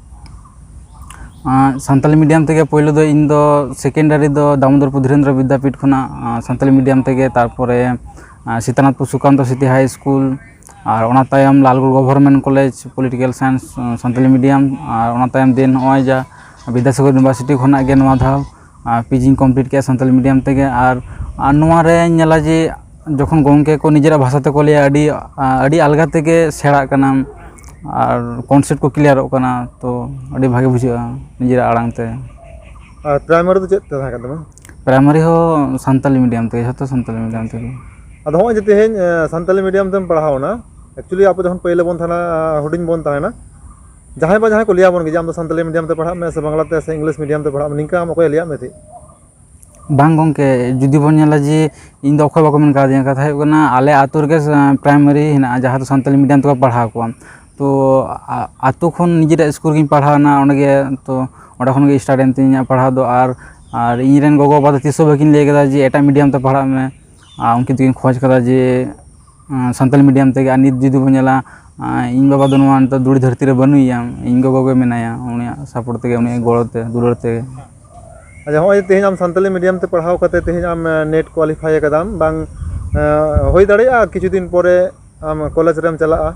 ᱟᱸ, ᱥᱟᱱᱛᱟᱞᱤ ᱢᱤᱰᱤᱭᱟᱢ ᱛᱮᱜᱮ ᱯᱳᱭᱞᱳ ᱫᱚ ᱤᱧ ᱫᱚ ᱥᱮᱠᱮᱱᱰᱟᱨᱤ ᱫᱚ ᱫᱟᱢᱳᱫᱚᱨᱯᱩᱨ ᱫᱷᱤᱨᱮᱱᱫᱨᱚ ᱵᱤᱫᱽᱫᱟᱯᱤᱴ ᱠᱷᱚᱱᱟᱜ, ᱟᱸ, ᱥᱟᱱᱛᱟᱞᱤ ᱢᱤᱰᱤᱭᱟᱢ ᱛᱮᱜᱮ, ᱛᱟᱨᱯᱚᱨᱮ, ᱟᱸ, ᱥᱤᱛᱟᱱᱟᱛᱷᱯᱩᱨ ᱥᱩᱠᱟᱱᱛᱚ ᱥᱤᱴᱤ ᱦᱟᱭ ᱥᱠᱩᱞ, ᱟᱨ ᱚᱱᱟ ᱛᱟᱭᱚᱢ Lalgarh government college political science, ᱟᱸ, ᱥᱟᱱᱛᱟᱞᱤ ᱢᱤᱰᱤᱭᱟᱢ, ᱟᱨ ᱚᱱᱟ ᱛᱟᱭᱚᱢ ᱫᱮᱱ ᱱᱚᱜᱼᱚᱭ ᱡᱟ ᱵᱤᱫᱽᱫᱟᱥᱟᱜᱚᱨ ᱤᱭᱩᱱᱤᱵᱷᱟᱨᱥᱤᱴᱤ ᱠᱷᱚᱱᱟᱜ ᱜᱮ ᱱᱚᱣᱟ ᱫᱷᱟᱣ, ᱟᱸ, ᱯᱤᱡᱤᱧ ᱠᱚᱢᱯᱞᱤᱴ ᱠᱮᱜᱼᱟ ᱥᱟᱱᱛᱟᱞᱤ ᱢᱤᱰᱤᱭᱟᱢ ᱛᱮᱜᱮ᱾ ᱟᱨ, ᱟᱨ ᱱᱚᱣᱟ ᱨᱮ ᱧᱮᱞᱟ ᱡᱮ ᱡᱚᱠᱷᱚᱱ ᱜᱚᱢᱠᱮ ᱠᱚ ᱱᱤᱡᱮᱨᱟᱜ ᱵᱷᱟᱥᱟ ᱛᱮᱠᱚ ᱞᱟᱹᱭᱟ, ᱟᱹᱰᱤ, ᱟᱹᱰᱤ ᱟᱞᱜᱟ ᱛᱮᱜᱮ ᱥᱮᱬᱟᱜ ᱠᱟᱱᱟ ᱟᱨ ᱠᱚᱱᱥᱮᱯᱴ ᱠᱚ ᱠᱞᱤᱭᱟᱨᱚᱜ ᱠᱟᱱᱟ, ᱛᱚ ᱟᱹᱰᱤ ᱵᱷᱟᱜᱮ ᱵᱩᱡᱷᱟᱹᱜᱼᱟ ᱱᱤᱡᱮᱨᱟᱜ ᱟᱲᱟᱝ ᱛᱮ᱾ ᱟᱨ ᱯᱨᱟᱭᱢᱟᱨᱤ ᱫᱚ ᱪᱮᱫ ᱛᱮ ᱛᱟᱦᱮᱸ ᱠᱟᱱ ᱛᱟᱢᱟ? ᱯᱨᱟᱭᱢᱟᱨᱤ ᱦᱚᱸ ᱥᱟᱱᱛᱟᱞᱤ ᱢᱤᱰᱤᱭᱟᱢ ᱛᱮᱜᱮ, ᱡᱷᱚᱛᱚ ᱥᱟᱱᱛᱟᱞᱤ ᱢᱤᱰᱤᱭᱟᱢ ᱛᱮᱜᱮ᱾ ᱟᱫᱚ ᱦᱚᱸᱜᱼᱚᱭ ᱡᱮ ᱛᱮᱦᱮᱧ, ᱮ, ᱥᱟᱱᱛᱟᱞᱤ ᱢᱤᱰᱤᱭᱟᱢ ᱛᱮᱢ ᱯᱟᱲᱦᱟᱣ ᱮᱱᱟ, ᱮᱠᱪᱩᱭᱮᱞᱤ ᱟᱵᱚ ᱡᱚᱠᱷᱚᱱ ᱯᱳᱭᱞᱳ ᱵᱚᱱ ᱛᱟᱦᱮᱱᱟ, ᱦᱩᱰᱤᱧ ᱵᱚᱱ ᱛᱟᱦᱮᱱᱟ, ᱡᱟᱦᱟᱸᱭ ᱵᱟ ᱡᱟᱦᱟᱸᱭ ᱠᱚ ᱞᱟᱹᱭ ᱟᱵᱚᱱ ᱜᱮ ᱡᱮ ᱟᱢ ᱫᱚ ᱥᱟᱱᱛᱟᱞᱤ ᱢᱤᱰᱤᱭᱟᱢ ᱛᱮ ᱯᱟᱲᱦᱟᱜ ᱢᱮ ᱥᱮ ᱵᱟᱝᱞᱟ ᱛᱮ ᱥᱮ ᱤᱝᱞᱤᱥ ᱢᱤᱰᱤᱭᱟᱢ ᱛᱮ ᱯᱟᱲᱦᱟᱜ ᱢᱮ, ᱱᱤᱝᱠᱟ ᱟᱢ ᱚᱠᱚᱭᱮ ᱞᱟᱹᱭᱟᱫ ᱢᱮ ᱛᱟᱦᱮᱸᱫ? ᱵᱟᱝ ᱜᱚᱢᱠᱮ, ᱡᱩᱫᱤ ᱵᱚᱱ ᱧᱮᱞᱟ ᱡᱮ ᱤᱧ ᱫᱚ ᱚᱠᱚᱭ ᱵᱟᱠᱚ ᱢᱮᱱ ᱠᱟᱣᱫᱤᱧᱟ, ᱠᱟᱛᱷᱟ ᱦᱩᱭᱩᱜ ᱠᱟᱱᱟ ᱟᱞᱮ ᱟᱹᱛᱩ ᱨᱮᱜᱮ, ᱮᱸ, ᱯᱨᱟᱭᱢᱟᱨᱤ ᱦᱮᱱᱟᱜᱼᱟ ᱡᱟᱦᱟᱸ ᱫᱚ ᱥᱟᱱᱛᱟᱞᱤ ᱢᱤᱰᱤᱭᱟᱢ ᱛᱮᱠᱚ ᱯᱟᱲᱦᱟᱣ ᱠᱚᱣᱟ᱾ ᱛᱚ ᱟ- ᱟᱛᱳ ᱠᱷᱚᱱ ᱱᱤᱡᱮᱨᱟᱜ ᱥᱠᱩᱞ ᱨᱮᱜᱤᱧ ᱯᱟᱲᱦᱟᱣ ᱮᱱᱟ, ᱚᱸᱰᱮ ᱜᱮ᱾ ᱛᱚ ᱚᱸᱰᱮ ᱠᱷᱚᱱ ᱜᱮ ᱥᱴᱟᱨᱴ ᱮᱱ ᱛᱤᱧᱟᱹ ᱯᱟᱲᱦᱟᱣ ᱫᱚ᱾ ᱟᱨ ᱟᱨ ᱤᱧ ᱨᱮᱱ ᱜᱚᱜᱚ ᱵᱟᱵᱟ ᱫᱚ ᱛᱤᱥ ᱦᱚᱸ ᱵᱟᱹᱠᱤᱱ ᱞᱟᱹᱭ ᱠᱟᱫᱟ ᱡᱮ ᱮᱴᱟᱜ ᱢᱤᱰᱤᱭᱟᱢ ᱛᱮ ᱯᱟᱲᱦᱟᱜ ᱢᱮ, ᱟᱨ ᱩᱱᱠᱤᱱ ᱫᱚᱠᱤᱱ ᱠᱷᱚᱡᱽ ᱠᱟᱫᱟ ᱡᱮ ᱟᱸ, ᱥᱟᱱᱛᱟᱞᱤ ᱢᱤᱰᱤᱭᱟᱢ ᱛᱮᱜᱮ᱾ ᱟᱨ ᱱᱤᱛ ᱡᱩᱫᱤ ᱵᱚᱱ ᱧᱮᱞᱟ, ᱟᱸ, ᱤᱧ ᱵᱟᱵᱟ ᱫᱚ ᱱᱚᱣᱟ ᱱᱤᱛᱚᱜ ᱫᱷᱩᱲᱤ ᱫᱷᱟᱹᱨᱛᱤ ᱨᱮ ᱵᱟᱹᱱᱩᱭᱟ, ᱤᱧ ᱜᱚᱜᱚ ᱜᱮ ᱢᱮᱱᱟᱭᱟ, ᱩᱱᱤᱭᱟᱜ ᱥᱟᱯᱳᱨᱴ ᱛᱮᱜᱮ, ᱩᱱᱤᱭᱟᱜ ᱜᱚᱲᱚ ᱛᱮ, ᱫᱩᱞᱟᱹᱲ ᱛᱮᱜᱮ᱾ ᱟᱪᱪᱷᱟ, ᱦᱚᱸᱜᱼᱚᱭ ᱛᱮᱦᱮᱧ ᱟᱢ ᱥᱟᱱᱛᱟᱞᱤ ᱢᱤᱰᱤᱭᱟᱢ ᱛᱮ ᱯᱟᱲᱦᱟᱣ ᱠᱟᱛᱮ ᱛᱮᱦᱮᱧ ᱟᱢ ᱱᱮᱴ ᱠᱳᱣᱟᱞᱤᱯᱷᱟᱭ ᱟᱠᱟᱫᱟᱢ, ᱵᱟᱝ ᱮᱸ, ᱦᱩᱭ ᱫᱟᱲᱮᱭᱟᱜᱼᱟ ᱠᱤᱪᱷᱩ ᱫᱤᱱ ᱯᱚᱨᱮ ᱟᱢ ᱠᱚᱞᱮᱡᱽ ᱨᱮᱢ ᱪᱟᱞᱟᱜᱼᱟ,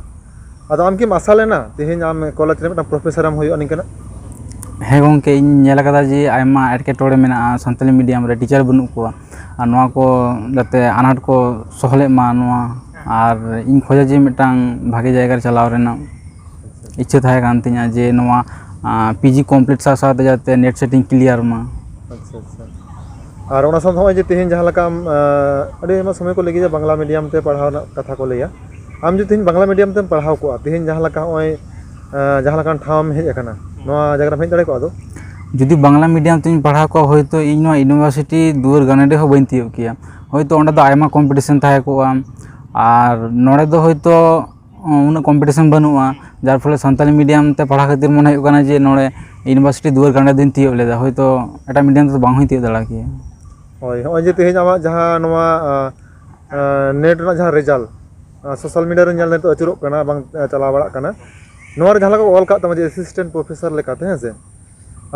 ᱟᱫᱚ ᱟᱢ ᱠᱤᱢ ᱟᱥᱟ ᱞᱮᱱᱟ ᱛᱮᱦᱮᱧ ᱟᱢ ᱠᱚᱞᱮᱡᱽ ᱨᱮ ᱢᱤᱫᱴᱟᱝ ᱯᱨᱚᱯᱷᱮᱥᱟᱨ ᱮᱢ ᱦᱩᱭᱩᱜᱼᱟ ᱱᱤᱝᱠᱟᱹᱱᱟᱜ? ᱦᱮᱸ ᱜᱚᱢᱠᱮ, ᱤᱧ ᱧᱮᱞ ᱟᱠᱟᱫᱟ ᱡᱮ ᱟᱭᱢᱟ ᱮᱴᱠᱮᱴᱚᱬᱮ ᱢᱮᱱᱟᱜᱼᱟ, ᱥᱟᱱᱛᱟᱞᱤ ᱢᱤᱰᱤᱭᱟᱢ ᱨᱮ ᱴᱤᱪᱟᱨ ᱵᱟᱹᱱᱩᱜ ᱠᱚᱣᱟ, ᱟᱨ ᱱᱚᱣᱟ ᱠᱚ ᱡᱟᱛᱮ ᱟᱱᱟᱴ ᱠᱚ ᱥᱚᱦᱞᱮᱜ ᱢᱟ ᱱᱚᱣᱟ᱾ ᱟᱨ ᱤᱧ ᱠᱷᱚᱡᱟ ᱡᱮ ᱢᱤᱫᱴᱟᱝ ᱵᱷᱟᱜᱮ ᱡᱟᱭᱜᱟ ᱨᱮ ᱪᱟᱞᱟᱣ ᱨᱮᱱᱟᱜ ᱤᱪᱪᱷᱟᱹ ᱛᱟᱦᱮᱸ ᱠᱟᱱ ᱛᱤᱧᱟᱹ, ᱡᱮ ᱱᱚᱣᱟ ᱯᱤᱡᱤ ᱠᱚᱢᱯᱞᱤᱴ ᱥᱟᱶ ᱥᱟᱶᱛᱮ ᱡᱟᱛᱮ ᱱᱮᱴ ᱥᱮᱴ ᱤᱧ ᱠᱞᱤᱭᱟᱨ ᱢᱟ᱾ ᱟᱪᱪᱷᱟ, ᱟᱪᱪᱷᱟ᱾ ᱟᱨ ᱚᱱᱟ ᱥᱟᱶᱛᱮ ᱱᱚᱜᱼᱚᱭ ᱡᱮ ᱛᱮᱦᱮᱧ ᱡᱟᱦᱟᱸ ᱞᱮᱠᱟᱢ, ᱟᱸ, ᱟᱹᱰᱤ ᱟᱭᱢᱟ ᱥᱚᱢᱚᱭ ᱠᱚ ᱞᱟᱹᱭ ᱜᱮᱭᱟ ᱵᱟᱝᱞᱟ ᱢᱤᱰᱤᱭᱟᱢ ᱛᱮ ᱯᱟᱲᱦᱟᱣ ᱨᱮᱱᱟᱜ ᱠᱟᱛᱷᱟ ᱠᱚ ᱞᱟᱹᱭᱟ, ᱟᱢ ᱡᱩᱫᱤ ᱛᱮᱦᱮᱧ ᱵᱟᱝᱞᱟ ᱢᱤᱰᱤᱭᱟᱢ ᱛᱮᱢ ᱯᱟᱲᱦᱟᱣ ᱠᱚᱜᱼᱟ, ᱛᱮᱦᱮᱧ ᱡᱟᱦᱟᱸ ᱞᱮᱠᱟ ᱱᱚᱜᱼᱚᱭ, ᱟᱸ, ᱡᱟᱦᱟᱸ ᱞᱮᱠᱟᱱ ᱴᱷᱟᱶ ᱮᱢ ᱦᱮᱡ ᱟᱠᱟᱱᱟ, ᱱᱚᱣᱟ ᱡᱟᱭᱜᱟ ᱨᱮᱢ ᱦᱮᱡ ᱫᱟᱲᱮ ᱠᱚᱜᱼᱟ ᱫᱚ? ᱡᱩᱫᱤ ᱵᱟᱝᱞᱟ ᱢᱤᱰᱤᱭᱟᱢ ᱛᱮᱧ ᱯᱟᱲᱦᱟᱣ ᱠᱚᱜᱼᱟ, ᱦᱳᱭᱛᱳ ᱤᱧ ᱱᱚᱣᱟ ᱤᱭᱩᱱᱤᱵᱷᱟᱨᱥᱤᱴᱤ ᱫᱩᱣᱟᱹᱨ ᱜᱟᱱᱰᱮ ᱦᱚᱸ ᱵᱟᱹᱧ ᱛᱤᱭᱳᱜ ᱠᱮᱭᱟ᱾ ᱦᱳᱭᱛᱳ ᱚᱸᱰᱮ ᱫᱚ ᱟᱭᱢᱟ ᱠᱚᱢᱯᱤᱴᱤᱥᱮᱱ ᱛᱟᱦᱮᱸ ᱠᱚᱜᱼᱟ, ᱟᱨ ᱱᱚᱰᱮ ᱫᱚ ᱦᱳᱭᱛᱳ ᱩᱱᱟᱹᱜ ᱠᱚᱢᱯᱤᱴᱤᱥᱮᱱ ᱵᱟᱹᱱᱩᱜᱼᱟ, ᱡᱟᱨ ᱯᱷᱚᱞᱮ ᱥᱟᱱᱛᱟᱞᱤ ᱢᱤᱰᱤᱭᱟᱢ ᱛᱮ ᱯᱟᱲᱦᱟᱣ ᱠᱷᱟᱹᱛᱤᱨ ᱢᱚᱱᱮ ᱦᱩᱭᱩᱜ ᱠᱟᱱᱟ ᱡᱮ ᱱᱚᱰᱮ ᱤᱭᱩᱱᱤᱵᱷᱟᱨᱥᱤᱴᱤ ᱫᱩᱣᱟᱹᱨ ᱜᱟᱱᱰᱮ ᱫᱚᱧ ᱛᱤᱭᱳᱜ ᱞᱮᱫᱟ, ᱦᱳᱭᱛᱳ ᱮᱴᱟᱜ ᱢᱤᱰᱤᱭᱟᱢ ᱛᱮᱫᱚ ᱵᱟᱝ ᱦᱚᱸᱧ ᱛᱤᱭᱳᱜ ᱫᱟᱲᱮ ᱠᱮᱭᱟ᱾ ᱦᱳᱭ, ᱱᱚᱜᱼᱚᱭ ᱡᱮ ᱛᱮᱦᱮᱧ ᱟᱢᱟᱜ ᱡᱟᱦᱟᱸ ᱱᱚᱣᱟ, ᱟᱸ, ᱟᱸ, ᱱᱮᱴ ᱨᱮᱱᱟᱜ ᱡᱟᱦᱟᱸ ᱨᱮᱡᱟᱞᱴ, ᱟᱸ, ᱥᱳᱥᱟᱞ ᱢᱤᱰᱤᱭᱟ ᱨᱮ ᱧᱮᱞ ᱱᱤᱛᱚᱜ ᱟᱹᱪᱩᱨᱚᱜ ᱠᱟᱱᱟ, ᱵᱟᱝ, ᱟᱸ, ᱪᱟᱞᱟᱣ ᱵᱟᱲᱟᱜ ᱠᱟᱱᱟ, ᱱᱚᱣᱟ ᱨᱮ ᱡᱟᱦᱟᱸ ᱞᱮᱠᱟ ᱠᱚ ᱚᱞ ᱠᱟᱜ ᱛᱟᱢᱟ ᱡᱮ ᱮᱥᱤᱥᱴᱮᱱᱴ ᱯᱨᱚᱯᱷᱮᱥᱚᱨ ᱞᱮᱠᱟᱛᱮ, ᱦᱮᱸ ᱥᱮ?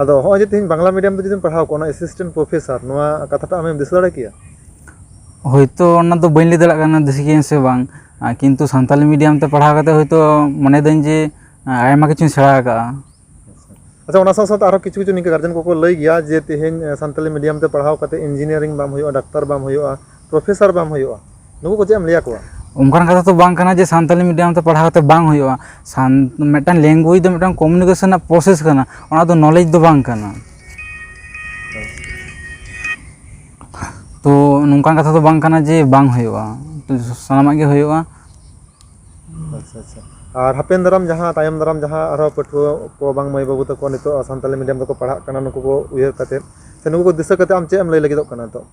ᱟᱫᱚ ᱦᱚᱸᱜᱼᱚᱭ ᱡᱮ ᱛᱮᱦᱮᱧ ᱵᱟᱝᱞᱟ ᱢᱤᱰᱤᱭᱟᱢ ᱛᱮ ᱡᱩᱫᱤᱢ ᱯᱟᱲᱦᱟᱣ ᱠᱚᱜᱼᱟ, ᱚᱱᱟ ᱮᱥᱤᱥᱴᱮᱱᱴ ᱯᱨᱚᱯᱷᱮᱥᱚᱨ, ᱱᱚᱣᱟ ᱠᱟᱛᱷᱟᱴᱟᱜ ᱟᱢᱮᱢ ᱫᱤᱥᱟᱹ ᱫᱟᱲᱮ ᱠᱮᱭᱟ? ᱦᱳᱭᱛᱳ ᱚᱱᱟ ᱫᱚ ᱵᱟᱹᱧ ᱞᱟᱹᱭ ᱫᱟᱲᱮᱭᱟᱜ ᱠᱟᱱᱟ ᱫᱤᱥᱟᱹ ᱠᱤᱭᱟᱹᱧ ᱥᱮ ᱵᱟᱝ, ᱟᱨ ᱠᱤᱱᱛᱩ ᱥᱟᱱᱛᱟᱞᱤ ᱢᱤᱰᱤᱭᱟᱢ ᱛᱮ ᱯᱟᱲᱦᱟᱣ ᱠᱟᱛᱮ ᱦᱳᱭᱛᱳ ᱢᱚᱱᱮᱭᱮᱫᱟᱹᱧ ᱡᱮ, ᱟᱸ, ᱟᱭᱢᱟ ᱠᱤᱪᱷᱩᱧ ᱥᱮᱬᱟ ᱟᱠᱟᱫᱼᱟ᱾ ᱟᱪᱪᱷᱟ, ᱚᱱᱟ ᱥᱟᱶ ᱥᱟᱶᱛᱮ ᱟᱨᱦᱚᱸ ᱠᱤᱪᱷᱩ ᱠᱤᱪᱷᱩ ᱱᱤᱝᱠᱟᱹ ᱜᱟᱨᱡᱮᱱ ᱠᱚᱠᱚ ᱞᱟᱹᱭ ᱜᱮᱭᱟ ᱡᱮ ᱛᱮᱦᱮᱧ, ᱮ, ᱥᱟᱱᱛᱟᱞᱤ ᱢᱤᱰᱤᱭᱟᱢ ᱛᱮ ᱯᱟᱲᱦᱟᱣ ᱠᱟᱛᱮ ᱤᱧᱡᱤᱱᱤᱭᱟᱨᱤᱝ ᱵᱟᱢ ᱦᱩᱭᱩᱜᱼᱟ, ᱰᱟᱠᱛᱟᱨ ᱵᱟᱢ ᱦᱩᱭᱩᱜᱼᱟ, ᱯᱨᱚᱯᱷᱮᱥᱚᱨ ᱵᱟᱢ ᱦᱩᱭᱩᱜᱼᱟ, ᱱᱩᱠᱩ ᱠᱚ ᱪᱮᱫ ᱮᱢ ᱞᱟᱹᱭ ᱟᱠᱚᱣᱟ? ᱚᱱᱠᱟᱱ ᱠᱟᱛᱷᱟ ᱫᱚ ᱵᱟᱝ ᱠᱟᱱᱟ ᱡᱮ ᱥᱟᱱᱛᱟᱞᱤ ᱢᱤᱰᱤᱭᱟᱢ ᱛᱮ ᱯᱟᱲᱦᱟᱣ ᱠᱟᱛᱮ ᱵᱟᱝ ᱦᱩᱭᱩᱜᱼᱟ᱾ ᱥᱟᱱ-, ᱢᱤᱫᱴᱟᱝ ᱞᱮᱝᱜᱩᱭᱮᱡᱽ ᱫᱚ ᱢᱤᱫᱴᱟᱝ ᱠᱚᱢᱤᱭᱩᱱᱤᱠᱮᱥᱚᱱ ᱨᱮᱱᱟᱜ ᱯᱨᱚᱥᱮᱥ ᱠᱟᱱᱟ, ᱚᱱᱟ ᱫᱚ ᱱᱚᱞᱮᱡᱽ ᱫᱚ ᱵᱟᱝ ᱠᱟᱱᱟ᱾ ᱛᱚ ᱱᱚᱝᱠᱟᱱ ᱠᱟᱛᱷᱟ ᱫᱚ ᱵᱟᱝ ᱠᱟᱱᱟ ᱡᱮ ᱵᱟᱝ ᱦᱩᱭᱩᱜᱼᱟ, ᱥᱟᱱᱟᱢᱟᱜ ᱜᱮ ᱦᱩᱭᱩᱜᱼᱟ᱾ ᱟᱪᱪᱷᱟ, ᱟᱪᱪᱷᱟ᱾ ᱟᱨ ᱦᱟᱯᱮᱱ ᱫᱟᱨᱟᱢ ᱡᱟᱦᱟᱸ ᱛᱟᱭᱚᱢ ᱫᱟᱨᱟᱢ ᱡᱟᱦᱟᱸ ᱟᱨᱦᱚᱸ ᱯᱟᱹᱴᱷᱩᱣᱟᱹ ᱠᱚ ᱵᱟᱝ ᱢᱟᱹᱭ ᱵᱟᱹᱵᱩ ᱛᱟᱠᱚ ᱱᱤᱛᱚᱜ ᱥᱟᱱᱛᱟᱞᱤ ᱢᱤᱰᱤᱭᱟᱢ ᱛᱮᱠᱚ ᱯᱟᱲᱦᱟᱜ ᱠᱟᱱᱟ, ᱱᱩᱠᱩ ᱠᱚ ᱩᱭᱦᱟᱹᱨ ᱠᱟᱛᱮᱫ ᱥᱮ ᱱᱩᱠᱩ ᱠᱚ ᱫᱤᱥᱟᱹ ᱠᱟᱛᱮᱫ ᱟᱢ ᱪᱮᱫ ᱮᱢ ᱞᱟᱹᱭ ᱞᱟᱹᱜᱤᱫᱚᱜ ᱠᱟᱱᱟ ᱱᱤᱛᱚᱜ?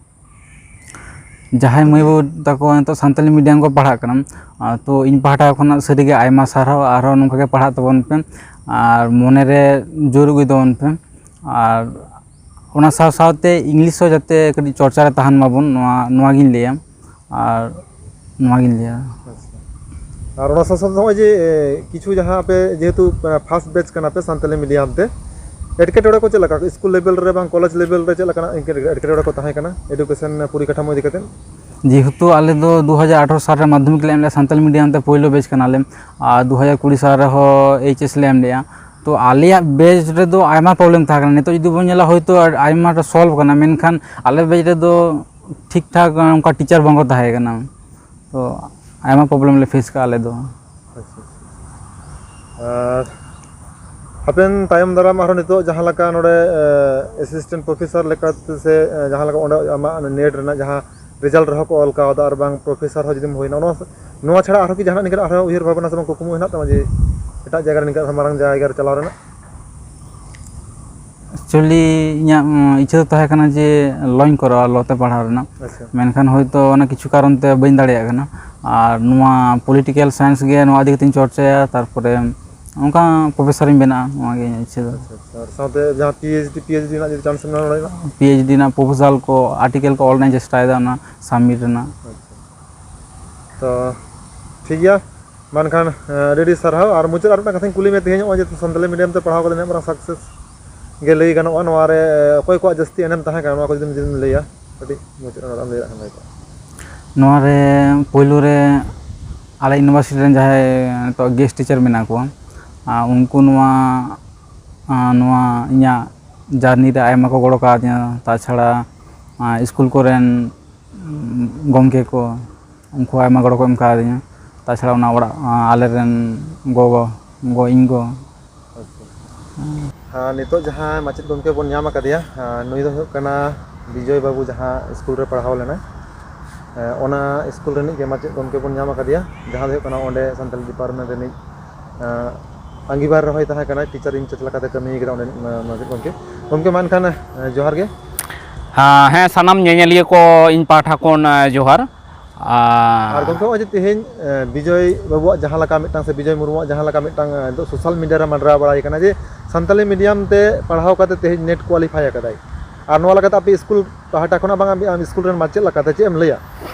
ᱡᱟᱦᱟᱸᱭ ᱢᱟᱹᱭ ᱵᱟᱹᱵᱩ ᱛᱟᱠᱚ ᱱᱤᱛᱚᱜ ᱥᱟᱱᱛᱟᱞᱤ ᱢᱤᱰᱤᱭᱟᱢ ᱠᱚ ᱯᱟᱲᱦᱟᱜ ᱠᱟᱱᱟ, ᱟᱨ ᱛᱚ ᱤᱧ ᱯᱟᱦᱴᱟ ᱠᱷᱚᱱᱟᱜ ᱥᱟᱹᱨᱤᱜᱮ ᱟᱭᱢᱟ ᱥᱟᱨᱦᱟᱣ, ᱟᱨᱦᱚᱸ ᱱᱚᱝᱠᱟ ᱜᱮ ᱯᱟᱲᱦᱟᱜ ᱛᱟᱵᱚᱱ ᱯᱮ ᱟᱨ ᱢᱚᱱᱮᱨᱮ ᱡᱳᱨ ᱟᱹᱜᱩᱭ ᱛᱟᱵᱚᱱ ᱯᱮ᱾ ᱟᱨ ᱚᱱᱟ ᱥᱟᱶ ᱥᱟᱶᱛᱮ ᱤᱝᱞᱤᱥ ᱦᱚᱸ ᱡᱟᱛᱮ ᱠᱟᱹᱴᱤᱡ ᱪᱚᱨᱪᱟ ᱨᱮ ᱛᱟᱦᱮᱱ ᱢᱟᱵᱚᱱ, ᱱᱚᱣᱟ ᱱᱚᱣᱟᱜᱤᱧ ᱞᱟᱹᱭᱟ᱾ ᱟᱨ ᱱᱚᱣᱟᱜᱤᱧ ᱞᱟᱹᱭᱟ᱾ ᱟᱪᱪᱷᱟ᱾ ᱟᱨ ᱚᱱᱟ ᱥᱟᱶ ᱥᱟᱶᱛᱮ ᱱᱚᱜᱼᱚᱭ ᱡᱮ, ᱮ, ᱠᱤᱪᱷᱩ ᱡᱟᱦᱟᱸ ᱟᱯᱮ ᱡᱮᱦᱮᱛᱩ, ᱮ, ᱯᱷᱟᱥᱴ ᱵᱮᱪ ᱠᱟᱱᱟ ᱯᱮ ᱥᱟᱱᱛᱟᱞᱤ ᱢᱤᱰᱤᱭᱟᱢ ᱛᱮ, ᱮᱴᱠᱮᱴᱚᱬᱮ ᱠᱚ ᱪᱮᱫ ᱞᱮᱠᱟ ᱥᱠᱩᱞ ᱞᱮᱵᱮᱞ ᱨᱮ ᱵᱟᱝ ᱠᱚᱞᱮᱡᱽ ᱞᱮᱵᱮᱞ ᱨᱮ ᱪᱮᱫ ᱞᱮᱠᱟᱱᱟᱜ ᱮᱴᱠᱮᱴᱚᱬᱮ ᱠᱚ ᱛᱟᱦᱮᱸ ᱠᱟᱱᱟ ᱮᱰᱩᱠᱮᱥᱚᱱ ᱯᱚᱨᱤᱠᱟᱴᱷᱟᱢᱳ ᱤᱫᱤ ᱠᱟᱛᱮ? ᱡᱮᱦᱮᱛᱩ ᱟᱞᱮ ᱫᱚ ᱫᱩ ᱦᱟᱡᱟᱨ ᱟᱴᱷᱟᱨᱚ ᱥᱟᱞ ᱨᱮ ᱢᱟᱫᱽᱫᱷᱚᱢᱤᱠ ᱞᱮ ᱮᱢ ᱞᱮᱫᱼᱟ, ᱥᱟᱱᱛᱟᱞᱤ ᱢᱤᱰᱤᱭᱟᱢ ᱛᱮ ᱯᱳᱭᱞᱳ ᱵᱮᱪ ᱠᱟᱱᱟᱞᱮ, ᱟᱨ ᱫᱩ ᱦᱟᱡᱟᱨ ᱠᱩᱲᱤ ᱥᱟᱞ ᱨᱮᱦᱚᱸ ᱮᱭᱤᱪ ᱮᱥ ᱞᱮ ᱮᱢ ᱞᱮᱫᱼᱟ᱾ ᱛᱚ ᱟᱞᱮᱭᱟᱜ ᱵᱮᱪ ᱨᱮᱫᱚ ᱟᱭᱢᱟ ᱯᱨᱚᱵᱞᱮᱢ ᱛᱟᱦᱮᱸ ᱠᱟᱱᱟ᱾ ᱱᱤᱛᱚᱜ ᱡᱩᱫᱤ ᱵᱚᱱ ᱧᱮᱞᱟ, ᱦᱳᱭᱛᱳ ᱟᱭᱢᱟᱴᱟ ᱥᱚᱞᱵᱷ ᱠᱟᱱᱟ, ᱢᱮᱱᱠᱷᱟᱱ ᱟᱞᱮ ᱵᱮᱪ ᱨᱮᱫᱚ ᱴᱷᱤᱠ ᱴᱷᱟᱠ ᱚᱱᱠᱟ ᱴᱤᱪᱟᱨ ᱵᱟᱝᱠᱚ ᱛᱟᱦᱮᱸ ᱠᱟᱱᱟ᱾ ᱛᱚ ᱟᱭᱢᱟ ᱯᱨᱚᱵᱞᱮᱢ ᱞᱮ ᱯᱷᱮᱥ ᱠᱟᱜᱼᱟ ᱟᱞᱮ ᱫᱚ᱾ ᱟᱪᱪᱷᱟ, ᱟᱪᱪᱷᱟ᱾ ᱟᱨ ᱦᱟᱯᱮᱱ ᱛᱟᱭᱚᱢ ᱫᱟᱨᱟᱢ ᱟᱨᱦᱚᱸ ᱱᱤᱛᱚᱜ ᱡᱟᱦᱟᱸ ᱞᱮᱠᱟ ᱱᱚᱰᱮ, ᱮ, ᱮᱥᱤᱥᱴᱮᱱᱴ ᱯᱨᱚᱯᱷᱮᱥᱚᱨ ᱞᱮᱠᱟᱛᱮ ᱥᱮ, ᱮ, ᱡᱟᱦᱟᱸ ᱞᱮᱠᱟ ᱚᱸᱰᱮ ᱟᱢᱟᱜ ᱱᱮᱴ ᱨᱮᱱᱟᱜ ᱡᱟᱦᱟᱸ ᱨᱮᱡᱟᱞᱴ ᱨᱮᱦᱚᱸ ᱠᱚ ᱚᱞ ᱠᱟᱣᱫᱟ, ᱟᱨ ᱵᱟᱝ ᱯᱨᱚᱯᱷᱮᱥᱚᱨ ᱦᱚᱸ ᱡᱩᱫᱤᱢ ᱦᱩᱭᱱᱟ, ᱱᱚᱣᱟ, ᱱᱚᱣᱟ ᱪᱷᱟᱲᱟ ᱟᱨᱦᱚᱸ ᱠᱤ ᱡᱟᱦᱟᱱᱟᱜ ᱱᱤᱝᱠᱟᱹᱱᱟᱜ ᱟᱨᱦᱚᱸ ᱩᱭᱦᱟᱹᱨ ᱵᱷᱟᱵᱽᱱᱟ ᱥᱮ ᱵᱟᱝ ᱠᱩᱠᱢᱩ ᱦᱮᱱᱟᱜ ᱛᱟᱢᱟ ᱡᱮ ᱮᱴᱟᱜ ᱡᱟᱭᱜᱟ ᱨᱮ ᱱᱤᱝᱠᱟᱹ ᱟᱨᱦᱚᱸ ᱢᱟᱨᱟᱝ ᱡᱟᱭᱜᱟ ᱨᱮ ᱪᱟᱞᱟᱣ ᱨᱮᱱᱟᱜ? ᱮᱠᱪᱩᱭᱮᱞᱤ ᱤᱧᱟᱹᱜ, ᱩᱸ, ᱤᱪᱪᱷᱟᱹ ᱫᱚ ᱛᱟᱦᱮᱸ ᱠᱟᱱᱟ ᱡᱮ ᱞᱚᱧ ᱠᱚᱨᱟᱣᱟ, ᱞᱚ ᱛᱮ ᱯᱟᱲᱦᱟᱣ ᱨᱮᱱᱟᱜ᱾ ᱟᱪᱪᱷᱟ᱾ ᱢᱮᱱᱠᱷᱟᱱ ᱦᱳᱭᱛᱳ ᱚᱱᱟ ᱠᱤᱪᱷᱩ ᱠᱟᱨᱚᱱ ᱛᱮ ᱵᱟᱹᱧ ᱫᱟᱲᱮᱭᱟᱜ ᱠᱟᱱᱟ᱾ ᱟᱨ ᱱᱚᱣᱟ ᱯᱚᱞᱤᱴᱤᱠᱮᱞ ᱥᱟᱭᱮᱱᱥ ᱜᱮ ᱱᱚᱣᱟ ᱤᱫᱤ ᱠᱟᱛᱮᱧ ᱪᱚᱨᱪᱟᱭᱟ, ᱛᱟᱨᱯᱚᱨᱮ ᱚᱱᱠᱟ ᱯᱨᱚᱯᱷᱮᱥᱚᱨᱤᱧ ᱵᱮᱱᱟᱜᱼᱟ, ᱱᱚᱣᱟ ᱜᱮ ᱤᱧᱟᱹᱜ ᱤᱪᱪᱷᱟᱹ ᱫᱚ᱾ ᱟᱪᱪᱷᱟ, ᱟᱪᱪᱷᱟ᱾ ᱟᱨ ᱥᱟᱶᱛᱮ ᱡᱟᱦᱟᱸ P H D, P H D ᱨᱮᱱᱟᱜ ᱡᱩᱫᱤ ᱪᱟᱱᱥ ᱮᱢ ᱧᱟᱢ ᱫᱟᱲᱮᱭᱟᱜᱼᱟ? ᱯᱤ ᱮᱭᱤᱪ ᱰᱤ ᱨᱮᱱᱟᱜ ᱯᱨᱚᱯᱳᱡᱟᱞ ᱠᱚ, ᱟᱨᱴᱤᱠᱮᱞ ᱠᱚ ᱚᱞ ᱨᱮᱱᱟᱜ ᱤᱧ ᱪᱮᱥᱴᱟᱭᱮᱫᱟ, ᱚᱱᱟ ᱥᱟᱵᱢᱤᱴ ᱨᱮᱱᱟᱜ᱾ ᱟᱪᱪᱷᱟ᱾ ᱛᱚ, ᱴᱷᱤᱠ ᱜᱮᱭᱟ᱾ ᱢᱟ ᱮᱱᱠᱷᱟᱱ, ᱮᱸ, ᱟᱹᱰᱤ ᱟᱹᱰᱤ ᱥᱟᱨᱦᱟᱣ᱾ ᱟᱨ ᱢᱩᱪᱟᱹᱫ ᱟᱨ ᱢᱤᱫᱴᱟᱝ ᱠᱟᱛᱷᱟᱧ ᱠᱩᱞᱤ ᱢᱮᱭᱟ, ᱛᱮᱦᱮᱧ ᱱᱚᱜᱼᱚᱭ ᱡᱮ ᱥᱟᱱᱛᱟᱞᱤ ᱢᱤᱰᱤᱭᱟᱢ ᱛᱮ ᱯᱟᱲᱦᱟᱣ ᱠᱟᱛᱮ ᱱᱤᱱᱟᱹᱜ ᱢᱟᱨᱟᱝ ᱥᱟᱠᱥᱮᱥ ᱜᱮ ᱞᱟᱹᱭ ᱜᱟᱱᱚᱜᱼᱟ, ᱱᱚᱣᱟ ᱨᱮ ᱚᱠᱚᱭ ᱠᱚᱣᱟᱜ ᱡᱟᱹᱥᱛᱤ ᱮᱱᱮᱢ ᱛᱟᱦᱮᱸ ᱠᱟᱱᱟ, ᱱᱚᱣᱟ ᱠᱚ ᱡᱩᱫᱤᱢ, ᱡᱩᱫᱤᱢ ᱞᱟᱹᱭᱟ ᱠᱟᱹᱴᱤᱡ ᱢᱩᱪᱟᱹᱫ ᱨᱮ ᱱᱚᱣᱟ ᱨᱮ ᱯᱳᱭᱞᱳ ᱨᱮ ᱟᱞᱮ ᱤᱭᱩᱱᱤᱵᱷᱟᱨᱥᱤᱴᱤ ᱨᱮᱱ ᱡᱟᱦᱟᱸᱭ ᱱᱤᱛᱚᱜ ᱜᱮᱥᱴ ᱴᱤᱪᱟᱨ ᱢᱮᱱᱟᱜ ᱠᱚᱣᱟ, ᱟᱨ ᱩᱱᱠᱩ ᱱᱚᱣᱟ, ᱟᱨ ᱱᱚᱣᱟ ᱤᱧᱟᱹᱜ ᱡᱟᱨᱱᱤ ᱨᱮ ᱟᱭᱢᱟ ᱠᱚ ᱜᱚᱲᱚ ᱠᱟᱣᱫᱤᱧᱟ᱾ ᱛᱟᱪᱷᱟᱲᱟ, ᱟᱨ ᱥᱠᱩᱞ ᱠᱚᱨᱮᱱ ᱜᱚᱢᱠᱮ ᱠᱚ, ᱩᱱᱠᱩ ᱟᱭᱢᱟ ᱜᱚᱲᱚ ᱠᱚ ᱮᱢ ᱠᱟᱣᱫᱤᱧᱟ᱾ ᱛᱟᱪᱷᱟᱲᱟ ᱚᱱᱟ ᱚᱲᱟᱜ, ᱟᱞᱮᱨᱮᱱ ᱜᱚᱜᱚ, ᱜᱚ, ᱤᱧ ᱜᱚ᱾ ᱟᱪᱪᱷᱟ᱾ ᱦᱮᱸ, ᱱᱤᱛᱚᱜ ᱡᱟᱦᱟᱸᱭ ᱢᱟᱪᱮᱫ ᱜᱚᱢᱠᱮ ᱵᱚᱱ ᱧᱟᱢ ᱟᱠᱟᱫᱮᱭᱟ, ᱦᱮᱸ, ᱱᱩᱭ ᱫᱚ ᱦᱩᱭᱩᱜ ᱠᱟᱱᱟ ᱵᱤᱡᱚᱭ ᱵᱟᱹᱵᱩ, ᱡᱟᱦᱟᱸ ᱥᱠᱩᱞ ᱨᱮ ᱯᱟᱲᱦᱟᱣ ᱞᱮᱱᱟᱭ᱾ ᱦᱮᱸ, ᱚᱱᱟ ᱥᱠᱩᱞ ᱨᱤᱱᱤᱡ ᱜᱮ ᱢᱟᱪᱮᱫ ᱜᱚᱢᱠᱮ ᱵᱚᱱ ᱧᱟᱢ ᱟᱠᱟᱫᱮᱭᱟ, ᱡᱟᱦᱟᱸ ᱫᱚ ᱦᱩᱭᱩᱜ ᱠᱟᱱᱟ ᱚᱸᱰᱮ ᱥᱟᱱᱛᱟᱞᱤ ᱰᱤᱯᱟᱨᱴᱢᱮᱱᱴ ᱨᱤᱱᱤᱡ, ᱦᱮᱸ, ᱟᱺᱜᱤᱵᱷᱟᱨ ᱨᱮᱦᱚᱸᱭ ᱛᱟᱦᱮᱸ ᱠᱟᱱᱟᱭ, ᱴᱤᱪᱟᱨ ᱤᱱᱪᱟᱨᱡᱽ ᱞᱮᱠᱟᱛᱮ ᱠᱟᱹᱢᱤ ᱠᱟᱫᱟ ᱚᱸᱰᱮᱱᱤᱡ ᱢᱟ-, ᱢᱟᱪᱮᱫ ᱜᱚᱢᱠᱮ᱾ ᱜᱚᱢᱠᱮ, ᱢᱟ ᱮᱱᱠᱷᱟᱱ, ᱦᱮᱸ, ᱡᱚᱦᱟᱨ ᱜᱮ᱾ ᱟᱸ, ᱦᱮᱸ, ᱥᱟᱱᱟᱢ ᱧᱮᱧᱮᱞᱤᱭᱟᱹ ᱠᱚ ᱤᱧ ᱯᱟᱦᱴᱟ ᱠᱷᱚᱱ, ᱟᱸ, ᱡᱚᱦᱟᱨ᱾ ᱟᱨ ᱟᱨ ᱜᱚᱢᱠᱮ, ᱱᱚᱜᱼᱚᱭ ᱡᱮ ᱛᱮᱦᱮᱧ, ᱮᱸ, ᱵᱤᱡᱚᱭ ᱵᱟᱹᱵᱩᱣᱟᱜ ᱡᱟᱦᱟᱸ ᱞᱮᱠᱟ ᱢᱤᱫᱴᱟᱝ ᱥᱮ ᱵᱤᱡᱚᱭ ᱢᱩᱨᱢᱩᱣᱟᱜ ᱡᱟᱦᱟᱸ ᱞᱮᱠᱟ ᱢᱤᱫᱴᱟᱝ, ᱮᱸ, ᱱᱤᱛᱚᱜ ᱥᱳᱥᱟᱞ ᱢᱤᱰᱤᱭᱟ ᱨᱮ ᱢᱟᱸᱰᱨᱟᱣ ᱵᱟᱲᱟᱭ ᱠᱟᱱᱟ ᱡᱮ ᱥᱟᱱᱛᱟᱞᱤ ᱢᱤᱰᱤᱭᱟᱢ ᱛᱮ ᱯᱟᱲᱦᱟᱣ ᱠᱟᱛᱮ ᱛᱮᱦᱮᱧ ᱱᱮᱴ ᱠᱳᱣᱟᱞᱤᱯᱷᱟᱭ ᱟᱠᱟᱫᱟᱭ, ᱟᱨ ᱱᱚᱣᱟ ᱞᱮᱠᱟᱛᱮ ᱟᱯᱮ ᱥᱠᱩᱞ ᱯᱟᱦᱴᱟ ᱠᱷᱚᱱᱟᱜ ᱵᱟᱝ, ᱟᱢ, ᱟᱢ ᱥᱠᱩᱞ ᱨᱮᱱ ᱢᱟᱪᱮᱫ ᱞᱮᱠᱟᱛᱮ ᱪᱮᱫ ᱮᱢ ᱞᱟᱹᱭᱟ?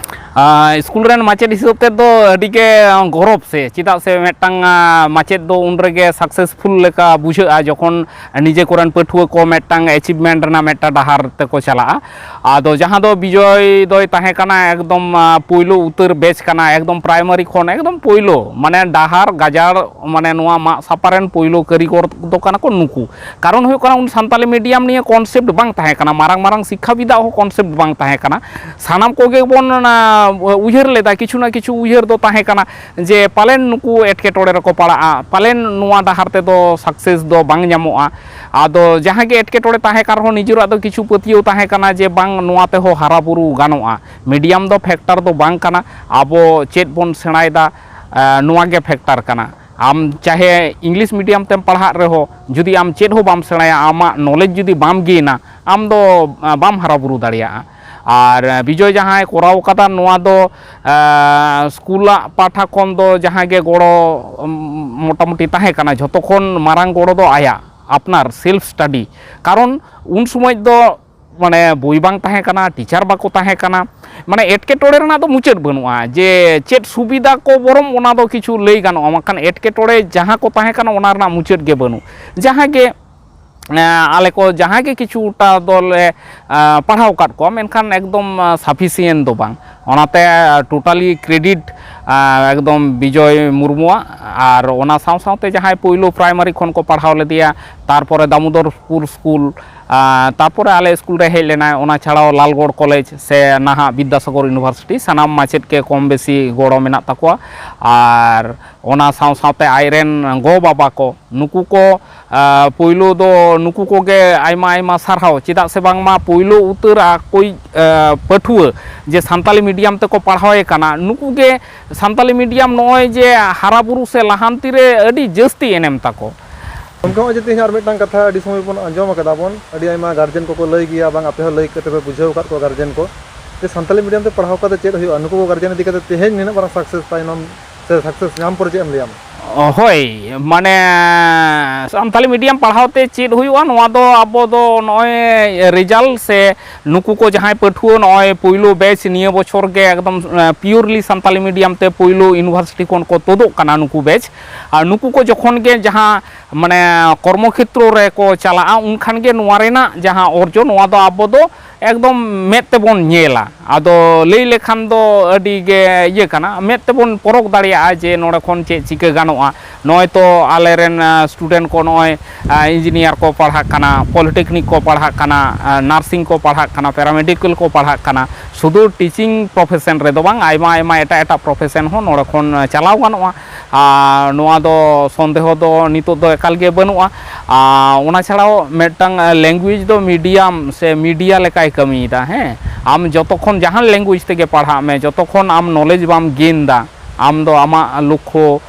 ᱟᱸ, ᱥᱠᱩᱞ ᱨᱮᱱ ᱢᱟᱪᱮᱫ ᱦᱤᱥᱟᱹᱵ ᱛᱮᱫᱚ ᱟᱹᱰᱤ ᱜᱮ ᱜᱚᱨᱚᱵᱽ ᱥᱮ, ᱪᱮᱫᱟᱜ ᱥᱮ ᱢᱤᱫᱴᱟᱝ, ᱟᱸ, ᱢᱟᱪᱮᱫ ᱫᱚ ᱩᱱ ᱨᱮᱜᱮ ᱥᱟᱠᱥᱮᱥᱯᱷᱩᱞ ᱞᱮᱠᱟ ᱵᱩᱡᱷᱟᱹᱜᱼᱟ, ᱡᱚᱠᱷᱚᱱ ᱱᱤᱡᱮ ᱠᱚᱨᱮᱱ ᱯᱟᱹᱴᱷᱩᱣᱟᱹ ᱠᱚ ᱢᱤᱫᱴᱟᱝ ᱮᱪᱤᱵᱷᱢᱮᱱᱴ ᱨᱮᱱᱟᱜ ᱢᱤᱫᱴᱟᱝ ᱰᱟᱦᱟᱨ ᱛᱮᱠᱚ ᱪᱟᱞᱟᱜᱼᱟ᱾ ᱟᱫᱚ ᱡᱟᱦᱟᱸ ᱫᱚ ᱵᱤᱡᱚᱭ ᱫᱚᱭ ᱛᱟᱦᱮᱸ ᱠᱟᱱᱟ ᱮᱠᱫᱚᱢ, ᱟᱸ, ᱯᱳᱭᱞᱳ ᱩᱛᱟᱹᱨ ᱵᱮᱪ ᱠᱟᱱᱟ, ᱮᱠᱫᱚᱢ ᱯᱨᱟᱭᱢᱟᱨᱤ ᱠᱷᱚᱱ ᱮᱠᱫᱚᱢ ᱯᱳᱭᱞᱳ, ᱢᱟᱱᱮ ᱰᱟᱦᱟᱨ ᱜᱟᱡᱟᱲ, ᱢᱟᱱᱮ ᱱᱚᱣᱟ ᱢᱟᱜ ᱥᱟᱯᱷᱟ ᱨᱮᱱ ᱯᱳᱭᱞᱳ ᱠᱟᱹᱨᱤᱜᱚᱨ ᱫᱚ ᱠᱟᱱᱟ ᱠᱚ ᱱᱩᱠᱩ᱾ ᱠᱟᱨᱚᱱ ᱦᱩᱭᱩᱜ ᱠᱟᱱᱟ, ᱩᱱ ᱥᱟᱱᱛᱟᱞᱤ ᱢᱤᱰᱤᱭᱟᱢ ᱱᱤᱭᱮ ᱠᱚᱱᱥᱮᱯᱴ ᱵᱟᱝ ᱛᱟᱦᱮᱸ ᱠᱟᱱᱟ, ᱢᱟᱨᱟᱝ ᱢᱟᱨᱟᱝ ᱥᱤᱠᱠᱷᱟᱵᱤᱫᱟᱜ ᱦᱚᱸ ᱠᱚᱱᱥᱮᱯᱴ ᱵᱟᱝ ᱛᱟᱦᱮᱸ ᱠᱟᱱᱟ᱾ ᱥᱟᱱᱟᱢ ᱠᱚᱜᱮ ᱵᱚᱱ ᱚᱱᱟ ᱩᱭᱦᱟᱹᱨ ᱞᱮᱫᱟ, ᱠᱤᱪᱷᱩ ᱱᱟ ᱠᱤᱪᱷᱩ ᱩᱭᱦᱟᱹᱨ ᱫᱚ ᱛᱟᱦᱮᱸ ᱠᱟᱱᱟ ᱡᱮ ᱯᱟᱞᱮᱱ ᱱᱩᱠᱩ ᱮᱴᱠᱮᱴᱚᱬᱮ ᱨᱮᱠᱚ ᱯᱟᱲᱟᱜᱼᱟ, ᱯᱟᱞᱮᱱ ᱱᱚᱣᱟ ᱰᱟᱦᱟᱨ ᱛᱮᱫᱚ ᱥᱟᱠᱥᱮᱥ ᱫᱚ ᱵᱟᱝ ᱧᱟᱢᱚᱜᱼᱟ᱾ ᱟᱫᱚ ᱡᱟᱦᱟᱸ ᱜᱮ ᱮᱴᱠᱮᱴᱚᱬᱮ ᱛᱟᱦᱮᱸ ᱠᱟᱱ ᱨᱮᱦᱚᱸ, ᱱᱤᱡᱮᱨᱟᱜ ᱫᱚ ᱠᱤᱪᱷᱩ ᱯᱟᱹᱛᱭᱟᱹᱣ ᱛᱟᱦᱮᱸ ᱠᱟᱱᱟ ᱡᱮ ᱵᱟᱝ, ᱱᱚᱣᱟ ᱛᱮᱦᱚᱸ ᱦᱟᱨᱟ ᱵᱩᱨᱩ ᱜᱟᱱᱚᱜᱼᱟ᱾ ᱢᱤᱰᱤᱭᱟᱢ ᱫᱚ ᱯᱷᱮᱠᱴᱟᱨ ᱫᱚ ᱵᱟᱝ ᱠᱟᱱᱟ, ᱟᱵᱚ ᱪᱮᱫ ᱵᱚᱱ ᱥᱮᱬᱟᱭᱮᱫᱟ, ᱮ, ᱱᱚᱣᱟ ᱜᱮ ᱯᱷᱮᱠᱴᱟᱨ ᱠᱟᱱᱟ᱾ ᱟᱢ ᱪᱟᱦᱮ ᱤᱝᱞᱤᱥ ᱢᱤᱰᱤᱭᱟᱢ ᱛᱮᱢ ᱯᱟᱲᱦᱟᱜ ᱨᱮᱦᱚᱸ, ᱡᱩᱫᱤ ᱟᱢ ᱪᱮᱫ ᱦᱚᱸ ᱵᱟᱢ ᱥᱮᱬᱟᱭᱟ, ᱟᱢᱟᱜ ᱱᱚᱞᱮᱡᱽ ᱡᱩᱫᱤ ᱵᱟᱢ ᱜᱮᱭᱱᱟ, ᱟᱢ ᱫᱚ, ᱮ, ᱵᱟᱢ ᱦᱟᱨᱟ ᱵᱩᱨᱩ ᱫᱟᱲᱮᱭᱟᱜᱼᱟ᱾ ᱟᱨ, ᱮ, ᱵᱤᱡᱚᱭ ᱡᱟᱦᱟᱸᱭ ᱠᱚᱨᱟᱣ ᱠᱟᱫᱟ, ᱱᱚᱣᱟ ᱫᱚ, ᱮ, ᱥᱠᱩᱞᱟᱜ ᱯᱟᱦᱴᱟ ᱠᱷᱚᱱ ᱫᱚ ᱡᱟᱦᱟᱸ ᱜᱮ ᱜᱚᱲᱚ, ᱩᱢ, ᱢᱚᱴᱟᱢᱩᱴᱤ ᱛᱟᱦᱮᱸ ᱠᱟᱱᱟ, ᱡᱷᱚᱛᱚ ᱠᱷᱚᱱ ᱢᱟᱨᱟᱝ ᱜᱚᱲᱚ ᱫᱚ ᱟᱭᱟᱜ ᱟᱯᱱᱟᱨ ᱥᱮᱞᱯᱷ ᱥᱴᱟᱰᱤ᱾ ᱠᱟᱨᱚᱱ ᱩᱱ ᱥᱚᱢᱚᱭ ᱫᱚ ᱢᱟᱱᱮ ᱵᱳᱭ ᱵᱟᱝ ᱛᱟᱦᱮᱸ ᱠᱟᱱᱟ, ᱴᱤᱪᱟᱨ ᱵᱟᱠᱚ ᱛᱟᱦᱮᱸ ᱠᱟᱱᱟ, ᱢᱟᱱᱮ ᱮᱴᱠᱮᱴᱚᱬᱮ ᱨᱮᱱᱟᱜ ᱫᱚ ᱢᱩᱪᱟᱹᱫ ᱵᱟᱹᱱᱩᱜᱼᱟ᱾ ᱡᱮ ᱪᱮᱫ ᱥᱩᱵᱤᱫᱷᱟ ᱠᱚ ᱵᱚᱨᱚᱝ ᱚᱱᱟ ᱫᱚ ᱠᱤᱪᱷᱩ ᱞᱟᱹᱭ ᱜᱟᱱᱚᱜᱼᱟ, ᱢᱮᱱᱠᱷᱟᱱ ᱮᱴᱠᱮᱴᱚᱬᱮ ᱡᱟᱦᱟᱸ ᱠᱚ ᱛᱟᱦᱮᱸ ᱠᱟᱱᱟ ᱚᱱᱟ ᱨᱮᱱᱟᱜ ᱢᱩᱪᱟᱹᱫ ᱜᱮ ᱵᱟᱹᱱᱩᱜ᱾ ᱡᱟᱦᱟᱸ ᱜᱮ, ᱮᱸ, ᱟᱞᱮ ᱠᱚ ᱡᱟᱦᱟᱸ ᱜᱮ ᱠᱤᱪᱷᱩᱴᱟ ᱫᱚᱞᱮ, ᱮᱸ, ᱯᱟᱲᱦᱟᱣ ᱟᱠᱟᱫ ᱠᱚᱣᱟ, ᱢᱮᱱᱠᱷᱟᱱ ᱮᱠᱫᱚᱢ, ᱮᱸ, ᱥᱟᱯᱷᱤᱥᱤᱭᱮᱱᱴ ᱫᱚ ᱵᱟᱝ᱾ ᱚᱱᱟᱛᱮ, ᱮᱸ, ᱴᱳᱴᱟᱞᱤ ᱠᱨᱮᱰᱤᱴ, ᱮᱸ, ᱮᱠᱫᱚᱢ ᱵᱤᱡᱚᱭ ᱢᱩᱨᱢᱩᱣᱟᱜ᱾ ᱟᱨ ᱚᱱᱟ ᱥᱟᱶ ᱥᱟᱶᱛᱮ ᱡᱟᱦᱟᱸᱭ ᱯᱳᱭᱞᱳ ᱯᱨᱟᱭᱢᱟᱨᱤ ᱠᱷᱚᱱ ᱠᱚ ᱯᱟᱲᱦᱟᱣ ᱞᱮᱫᱮᱭᱟ, ᱛᱟᱨᱯᱚᱨᱮ ᱫᱟᱢᱳᱫᱚᱨᱯᱩᱨ ᱥᱠᱩᱞ, ᱟᱨ ᱛᱟᱨᱯᱚᱨᱮ ᱟᱞᱮ ᱥᱠᱩᱞ ᱨᱮ ᱦᱮᱡ ᱞᱮᱱᱟᱭ᱾ ᱚᱱᱟ ᱪᱷᱟᱲᱟᱣ ᱞᱟᱞᱜᱚᱲ ᱠᱚᱞᱮᱡᱽ ᱥᱮ ᱱᱟᱦᱟᱜ ᱵᱤᱫᱽᱫᱟᱥᱟᱜᱚᱨ ᱤᱭᱩᱱᱤᱵᱷᱟᱨᱥᱤᱴᱤ, ᱥᱟᱱᱟᱢ ᱢᱟᱪᱮᱫ ᱜᱮ ᱠᱚᱢ ᱵᱮᱥᱤ ᱜᱚᱲᱚ ᱢᱮᱱᱟᱜ ᱛᱟᱠᱚᱣᱟ᱾ ᱟᱨ ᱚᱱᱟ ᱥᱟᱶ ᱥᱟᱶᱛᱮ ᱟᱡᱨᱮᱱ ᱜᱚ ᱵᱟᱵᱟ ᱠᱚ, ᱱᱩᱠᱩ ᱠᱚ, ᱟᱨ, ᱯᱳᱭᱞᱳ ᱫᱚ ᱱᱩᱠᱩ ᱠᱚᱜᱮ ᱟᱭᱢᱟ ᱟᱭᱢᱟ ᱥᱟᱨᱦᱟᱣ, ᱪᱮᱫᱟᱜ ᱥᱮ ᱵᱟᱝᱢᱟ ᱯᱳᱭᱞᱳ ᱩᱛᱟᱹᱨ ᱟᱠᱚᱭᱤᱡ, ᱟᱨ, ᱯᱟᱹᱴᱷᱩᱣᱟᱹ ᱡᱮ ᱥᱟᱱᱛᱟᱞᱤ ᱢᱤᱰᱤᱭᱟᱢ ᱛᱮᱠᱚ ᱯᱟᱲᱦᱟᱣᱮ ᱠᱟᱱᱟ, ᱱᱩᱠᱩ ᱜᱮ ᱥᱟᱱᱛᱟᱞᱤ ᱢᱤᱰᱤᱭᱟᱢ ᱱᱚᱜᱼᱚᱭ ᱡᱮ ᱦᱟᱨᱟ ᱵᱩᱨᱩ ᱥᱮ ᱞᱟᱦᱟᱱᱛᱤ ᱨᱮ ᱟᱹᱰᱤ ᱡᱟᱹᱥᱛᱤ ᱮᱱᱮᱢ ᱛᱟᱠᱚ᱾ ᱜᱚᱢᱠᱮ, ᱱᱚᱜᱼᱚᱭ ᱡᱮ ᱛᱮᱦᱮᱧ ᱟᱨ ᱢᱤᱫᱴᱟᱝ ᱠᱟᱛᱷᱟ ᱟᱹᱰᱤ ᱥᱚᱢᱚᱭ ᱵᱚᱱ ᱟᱸᱡᱚᱢ ᱟᱠᱟᱫᱟ ᱵᱚᱱ, ᱟᱹᱰᱤ ᱟᱭᱢᱟ ᱜᱟᱨᱡᱮᱱ ᱠᱚᱠᱚ ᱞᱟᱹᱭ ᱜᱮᱭᱟ, ᱵᱟᱝ ᱟᱯᱮ ᱦᱚᱸ ᱞᱟᱹᱭ ᱠᱟᱛᱮ ᱯᱮ ᱵᱩᱡᱷᱟᱹᱣ ᱟᱠᱟᱫ ᱠᱚᱣᱟ ᱜᱟᱨᱡᱮᱱ ᱠᱚ, ᱡᱮ ᱥᱟᱱᱛᱟᱞᱤ ᱢᱤᱰᱤᱭᱟᱢ ᱛᱮ ᱯᱟᱲᱦᱟᱣ ᱠᱟᱛᱮ ᱪᱮᱫ ᱦᱩᱭᱩᱜᱼᱟ? ᱱᱩᱠᱩ ᱠᱚ ᱜᱟᱨᱡᱮᱱ ᱤᱫᱤ ᱠᱟᱛᱮ ᱛᱮᱦᱮᱧ ᱱᱤᱱᱟᱹᱜ ᱢᱟᱨᱟᱝ ᱥᱟᱠᱥᱮᱥ ᱛᱟᱭᱱᱚᱢ ᱥᱮ ᱥᱟᱠᱥᱮᱥ ᱧᱟᱢ ᱯᱚᱨᱮ ᱪᱮᱫ ᱮᱢ ᱞᱟᱹᱭᱟ ᱟᱢ? ᱦᱳᱭ, ᱢᱟᱱᱮ ᱥᱟᱱᱛᱟᱞᱤ ᱢᱤᱰᱤᱭᱟᱢ ᱯᱟᱲᱦᱟᱣ ᱛᱮ ᱪᱮᱫ ᱦᱩᱭᱩᱜᱼᱟ, ᱱᱚᱣᱟ ᱫᱚ ᱟᱵᱚ ᱫᱚ ᱱᱚᱜᱼᱚᱭ ᱨᱮᱡᱟᱞᱴ ᱥᱮ ᱱᱩᱠᱩ ᱠᱚ ᱡᱟᱦᱟᱸᱭ ᱯᱟᱹᱴᱷᱩᱣᱟᱹ ᱱᱚᱜᱼᱚᱭ ᱯᱳᱭᱞᱳ ᱵᱮᱪ ᱱᱤᱭᱟᱹ ᱵᱚᱪᱷᱚᱨ ᱜᱮ ᱮᱠᱫᱚᱢ, ᱮ, ᱯᱤᱭᱳᱨᱞᱤ ᱥᱟᱱᱛᱟᱞᱤ ᱢᱤᱰᱤᱭᱟᱢ ᱛᱮ ᱯᱳᱭᱞᱳ ᱤᱭᱩᱱᱤᱵᱷᱟᱨᱥᱤᱴᱤ ᱠᱷᱚᱱ ᱠᱚ ᱛᱩᱫᱩᱜ ᱠᱟᱱᱟ ᱱᱩᱠᱩ ᱵᱮᱪ᱾ ᱟᱨ ᱱᱩᱠᱩ ᱠᱚ ᱡᱚᱠᱷᱚᱱ ᱜᱮ ᱡᱟᱦᱟᱸ ᱢᱟᱱᱮ ᱠᱚᱨᱢᱚ ᱠᱷᱮᱛᱨᱚ ᱨᱮᱠᱚ ᱪᱟᱞᱟᱜᱼᱟ, ᱩᱱᱠᱷᱟᱱ ᱜᱮ ᱱᱚᱣᱟ ᱨᱮᱱᱟᱜ ᱡᱟᱦᱟᱸ ᱚᱨᱡᱚ, ᱱᱚᱣᱟ ᱫᱚ ᱟᱵᱚ ᱫᱚ ᱮᱠᱫᱚᱢ ᱢᱮᱫ ᱛᱮᱵᱚᱱ ᱧᱮᱞᱟ᱾ ᱟᱫᱚ ᱞᱟᱹᱭ ᱞᱮᱠᱷᱟᱱ ᱫᱚ ᱟᱹᱰᱤ ᱜᱮ ᱤᱭᱟᱹ ᱠᱟᱱᱟ, ᱢᱮᱫ ᱛᱮᱵᱚᱱ ᱯᱚᱨᱚᱠ ᱫᱟᱲᱮᱭᱟᱜᱼᱟ ᱡᱮ ᱱᱚᱰᱮ ᱠᱷᱚᱱ ᱪᱮᱫ ᱪᱤᱠᱟᱹ ᱜᱟᱱᱚᱜᱼᱟ᱾ ᱱᱚᱜᱼᱚᱭ ᱛᱚ ᱟᱞᱮᱨᱮᱱ, ᱟ, ᱥᱴᱩᱰᱮᱱᱴ ᱠᱚ ᱱᱚᱜᱼᱚᱭ, ᱟ, ᱤᱧᱡᱤᱱᱤᱭᱟᱨ ᱠᱚ ᱯᱟᱲᱦᱟᱜ ᱠᱟᱱᱟ, ᱯᱚᱞᱤᱴᱮᱠᱱᱤᱠ ᱠᱚ ᱯᱟᱲᱦᱟᱜ ᱠᱟᱱᱟ, ᱟ, ᱱᱟᱨᱥᱤᱝ ᱠᱚ ᱯᱟᱲᱦᱟᱜ ᱠᱟᱱᱟ, ᱯᱮᱨᱟᱢᱮᱰᱤᱠᱮᱞ ᱠᱚ ᱯᱟᱲᱦᱟᱜ ᱠᱟᱱᱟ᱾ ᱥᱩᱫᱷᱩ ᱴᱤᱪᱤᱝ ᱯᱨᱚᱯᱷᱮᱥᱚᱱ ᱨᱮᱫᱚ ᱵᱟᱝ, ᱟᱭᱢᱟ ᱟᱭᱢᱟ ᱮᱴᱟᱜ ᱮᱴᱟᱜ ᱯᱨᱚᱯᱷᱮᱥᱚᱱ ᱦᱚᱸ ᱱᱚᱰᱮ ᱠᱷᱚᱱ ᱪᱟᱞᱟᱣ ᱜᱟᱱᱚᱜᱼᱟ᱾ ᱟᱨ ᱱᱚᱣᱟ ᱫᱚ ᱥᱚᱱᱫᱮᱦᱚ ᱫᱚ ᱱᱤᱛᱚᱜ ᱫᱚ ᱮᱠᱟᱞ ᱜᱮ ᱵᱟᱹᱱᱩᱜᱼᱟ᱾ ᱟᱨ ᱚᱱᱟ ᱪᱷᱟᱲᱟᱣ ᱢᱤᱫᱴᱟᱝ ᱞᱮᱝᱜᱩᱭᱮᱡᱽ ᱫᱚ ᱢᱤᱰᱤᱭᱟᱢ ᱥᱮ ᱢᱤᱰᱤᱭᱟ ᱞᱮᱠᱟᱭ ᱠᱟᱹᱢᱤᱭᱮᱫᱟ᱾ ᱦᱮᱸ, ᱟᱢ ᱡᱚᱛᱚ ᱠᱷᱚᱱ ᱡᱟᱦᱟᱱ ᱞᱮᱝᱜᱩᱭᱮᱡᱽ ᱛᱮᱜᱮ ᱯᱟᱲᱦᱟᱜ ᱢᱮ, ᱡᱚᱛᱚ ᱠᱷᱚᱱ ᱟᱢ ᱱᱚᱞᱮᱡᱽ ᱵᱟᱢ ᱜᱮᱱ ᱫᱟ, ᱟᱢ ᱫᱚ ᱟᱢᱟᱜ ᱞᱚᱠᱠᱷᱚ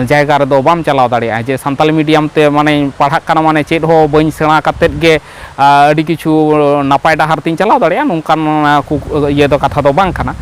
ᱡᱟᱭᱜᱟ ᱨᱮᱫᱚ ᱵᱟᱢ ᱪᱟᱞᱟᱣ ᱫᱟᱲᱮᱭᱟᱜᱼᱟ᱾ ᱡᱮ ᱥᱟᱱᱛᱟᱞᱤ ᱢᱤᱰᱤᱭᱟᱢ ᱛᱮ ᱢᱟᱱᱮᱧ ᱯᱟᱲᱦᱟᱜ ᱠᱟᱱᱟ, ᱢᱟᱱᱮ ᱪᱮᱫ ᱦᱚᱸ ᱵᱟᱹᱧ ᱥᱮᱬᱟ ᱠᱟᱛᱮᱫ ᱜᱮ ᱟᱹᱰᱤ ᱠᱤᱪᱷᱩ ᱱᱟᱯᱟᱭ ᱰᱟᱦᱟᱨ ᱛᱤᱧ ᱪᱟᱞᱟᱣ ᱫᱟᱲᱮᱭᱟᱜᱼᱟ, ᱱᱚᱝᱠᱟᱱ ᱠᱩ-, ᱤᱭᱟᱹ ᱫᱚ, ᱠᱟᱛᱷᱟ ᱫᱚ ᱵᱟᱝ ᱠᱟᱱᱟ᱾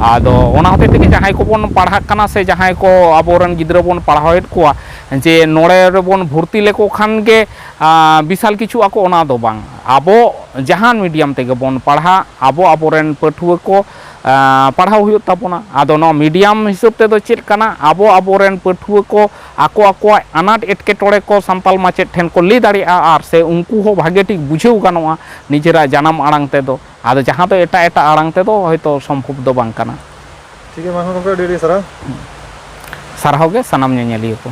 ᱟᱫᱚ ᱚᱱᱟ ᱦᱚᱛᱮᱡ ᱛᱮᱜᱮ ᱡᱟᱦᱟᱸᱭ ᱠᱚᱵᱚᱱ ᱯᱟᱲᱦᱟᱜ ᱠᱟᱱᱟ ᱥᱮ ᱡᱟᱦᱟᱸᱭ ᱠᱚ ᱟᱵᱚᱨᱮᱱ ᱜᱤᱫᱽᱨᱟᱹ ᱵᱚᱱ ᱯᱟᱲᱦᱟᱣᱮᱫ ᱠᱚᱣᱟ, ᱡᱮ ᱱᱚᱰᱮ ᱨᱮᱵᱚᱱ ᱵᱷᱚᱨᱛᱤ ᱞᱮᱠᱚ ᱠᱷᱟᱱ ᱜᱮ, ᱟ, ᱵᱤᱥᱟᱞ ᱠᱤᱪᱷᱩ ᱟᱠᱚ, ᱚᱱᱟ ᱫᱚ ᱵᱟᱝ᱾ ᱟᱵᱚ ᱡᱟᱦᱟᱱ ᱢᱤᱰᱤᱭᱟᱢ ᱛᱮᱜᱮ ᱵᱚᱱ ᱯᱟᱲᱦᱟᱜ, ᱟᱵᱚ ᱟᱵᱚᱨᱮᱱ ᱯᱟᱹᱴᱷᱩᱣᱟᱹ ᱠᱚ, ᱟ, ᱯᱟᱲᱦᱟᱣ ᱦᱩᱭᱩᱜ ᱛᱟᱵᱚᱱᱟ᱾ ᱟᱫᱚ ᱱᱚᱣᱟ ᱢᱤᱰᱤᱭᱟᱢ ᱦᱤᱥᱟᱹᱵ ᱛᱮᱫᱚ ᱪᱮᱫ ᱠᱟᱱᱟ, ᱟᱵᱚ ᱟᱵᱚᱨᱮᱱ ᱯᱟᱹᱴᱷᱩᱣᱟᱹ ᱠᱚ ᱟᱠᱚ ᱟᱠᱚᱣᱟᱜ ᱟᱱᱟᱴ ᱮᱴᱠᱮᱴᱚᱬᱮ ᱠᱚ ᱥᱟᱱᱛᱟᱲ ᱢᱟᱪᱮᱫ ᱴᱷᱮᱱ ᱠᱚ ᱞᱟᱹᱭ ᱫᱟᱲᱮᱭᱟᱜᱼᱟ, ᱟᱨ ᱥᱮ ᱩᱱᱠᱩ ᱦᱚᱸ ᱵᱷᱟᱜᱮ ᱴᱷᱤᱠ ᱵᱩᱡᱷᱟᱹᱣ ᱜᱟᱱᱚᱜᱼᱟ ᱱᱤᱡᱮᱨᱟᱜ ᱡᱟᱱᱟᱢ ᱟᱲᱟᱝ ᱛᱮᱫᱚ᱾ ᱟᱫᱚ ᱡᱟᱦᱟᱸ ᱫᱚ ᱮᱴᱟᱜ ᱮᱴᱟᱜ ᱟᱲᱟᱝ ᱛᱮᱫᱚ ᱦᱚᱭᱛᱳ ᱥᱚᱢᱵᱷᱚᱵ ᱫᱚ ᱵᱟᱝ ᱠᱟᱱᱟ᱾ ᱴᱷᱤᱠ ᱜᱮᱭᱟ, ᱢᱟ ᱮᱱᱠᱷᱟᱱ ᱜᱚᱢᱠᱮ, ᱟᱹᱰᱤ ᱟᱹᱰᱤ ᱥᱟᱨᱦᱟᱣ᱾ ᱥᱟᱨᱦᱟᱣ ᱜᱮ ᱥᱟᱱᱟᱢ ᱧᱮᱧᱮᱞᱤᱭᱟᱹ ᱠᱚ᱾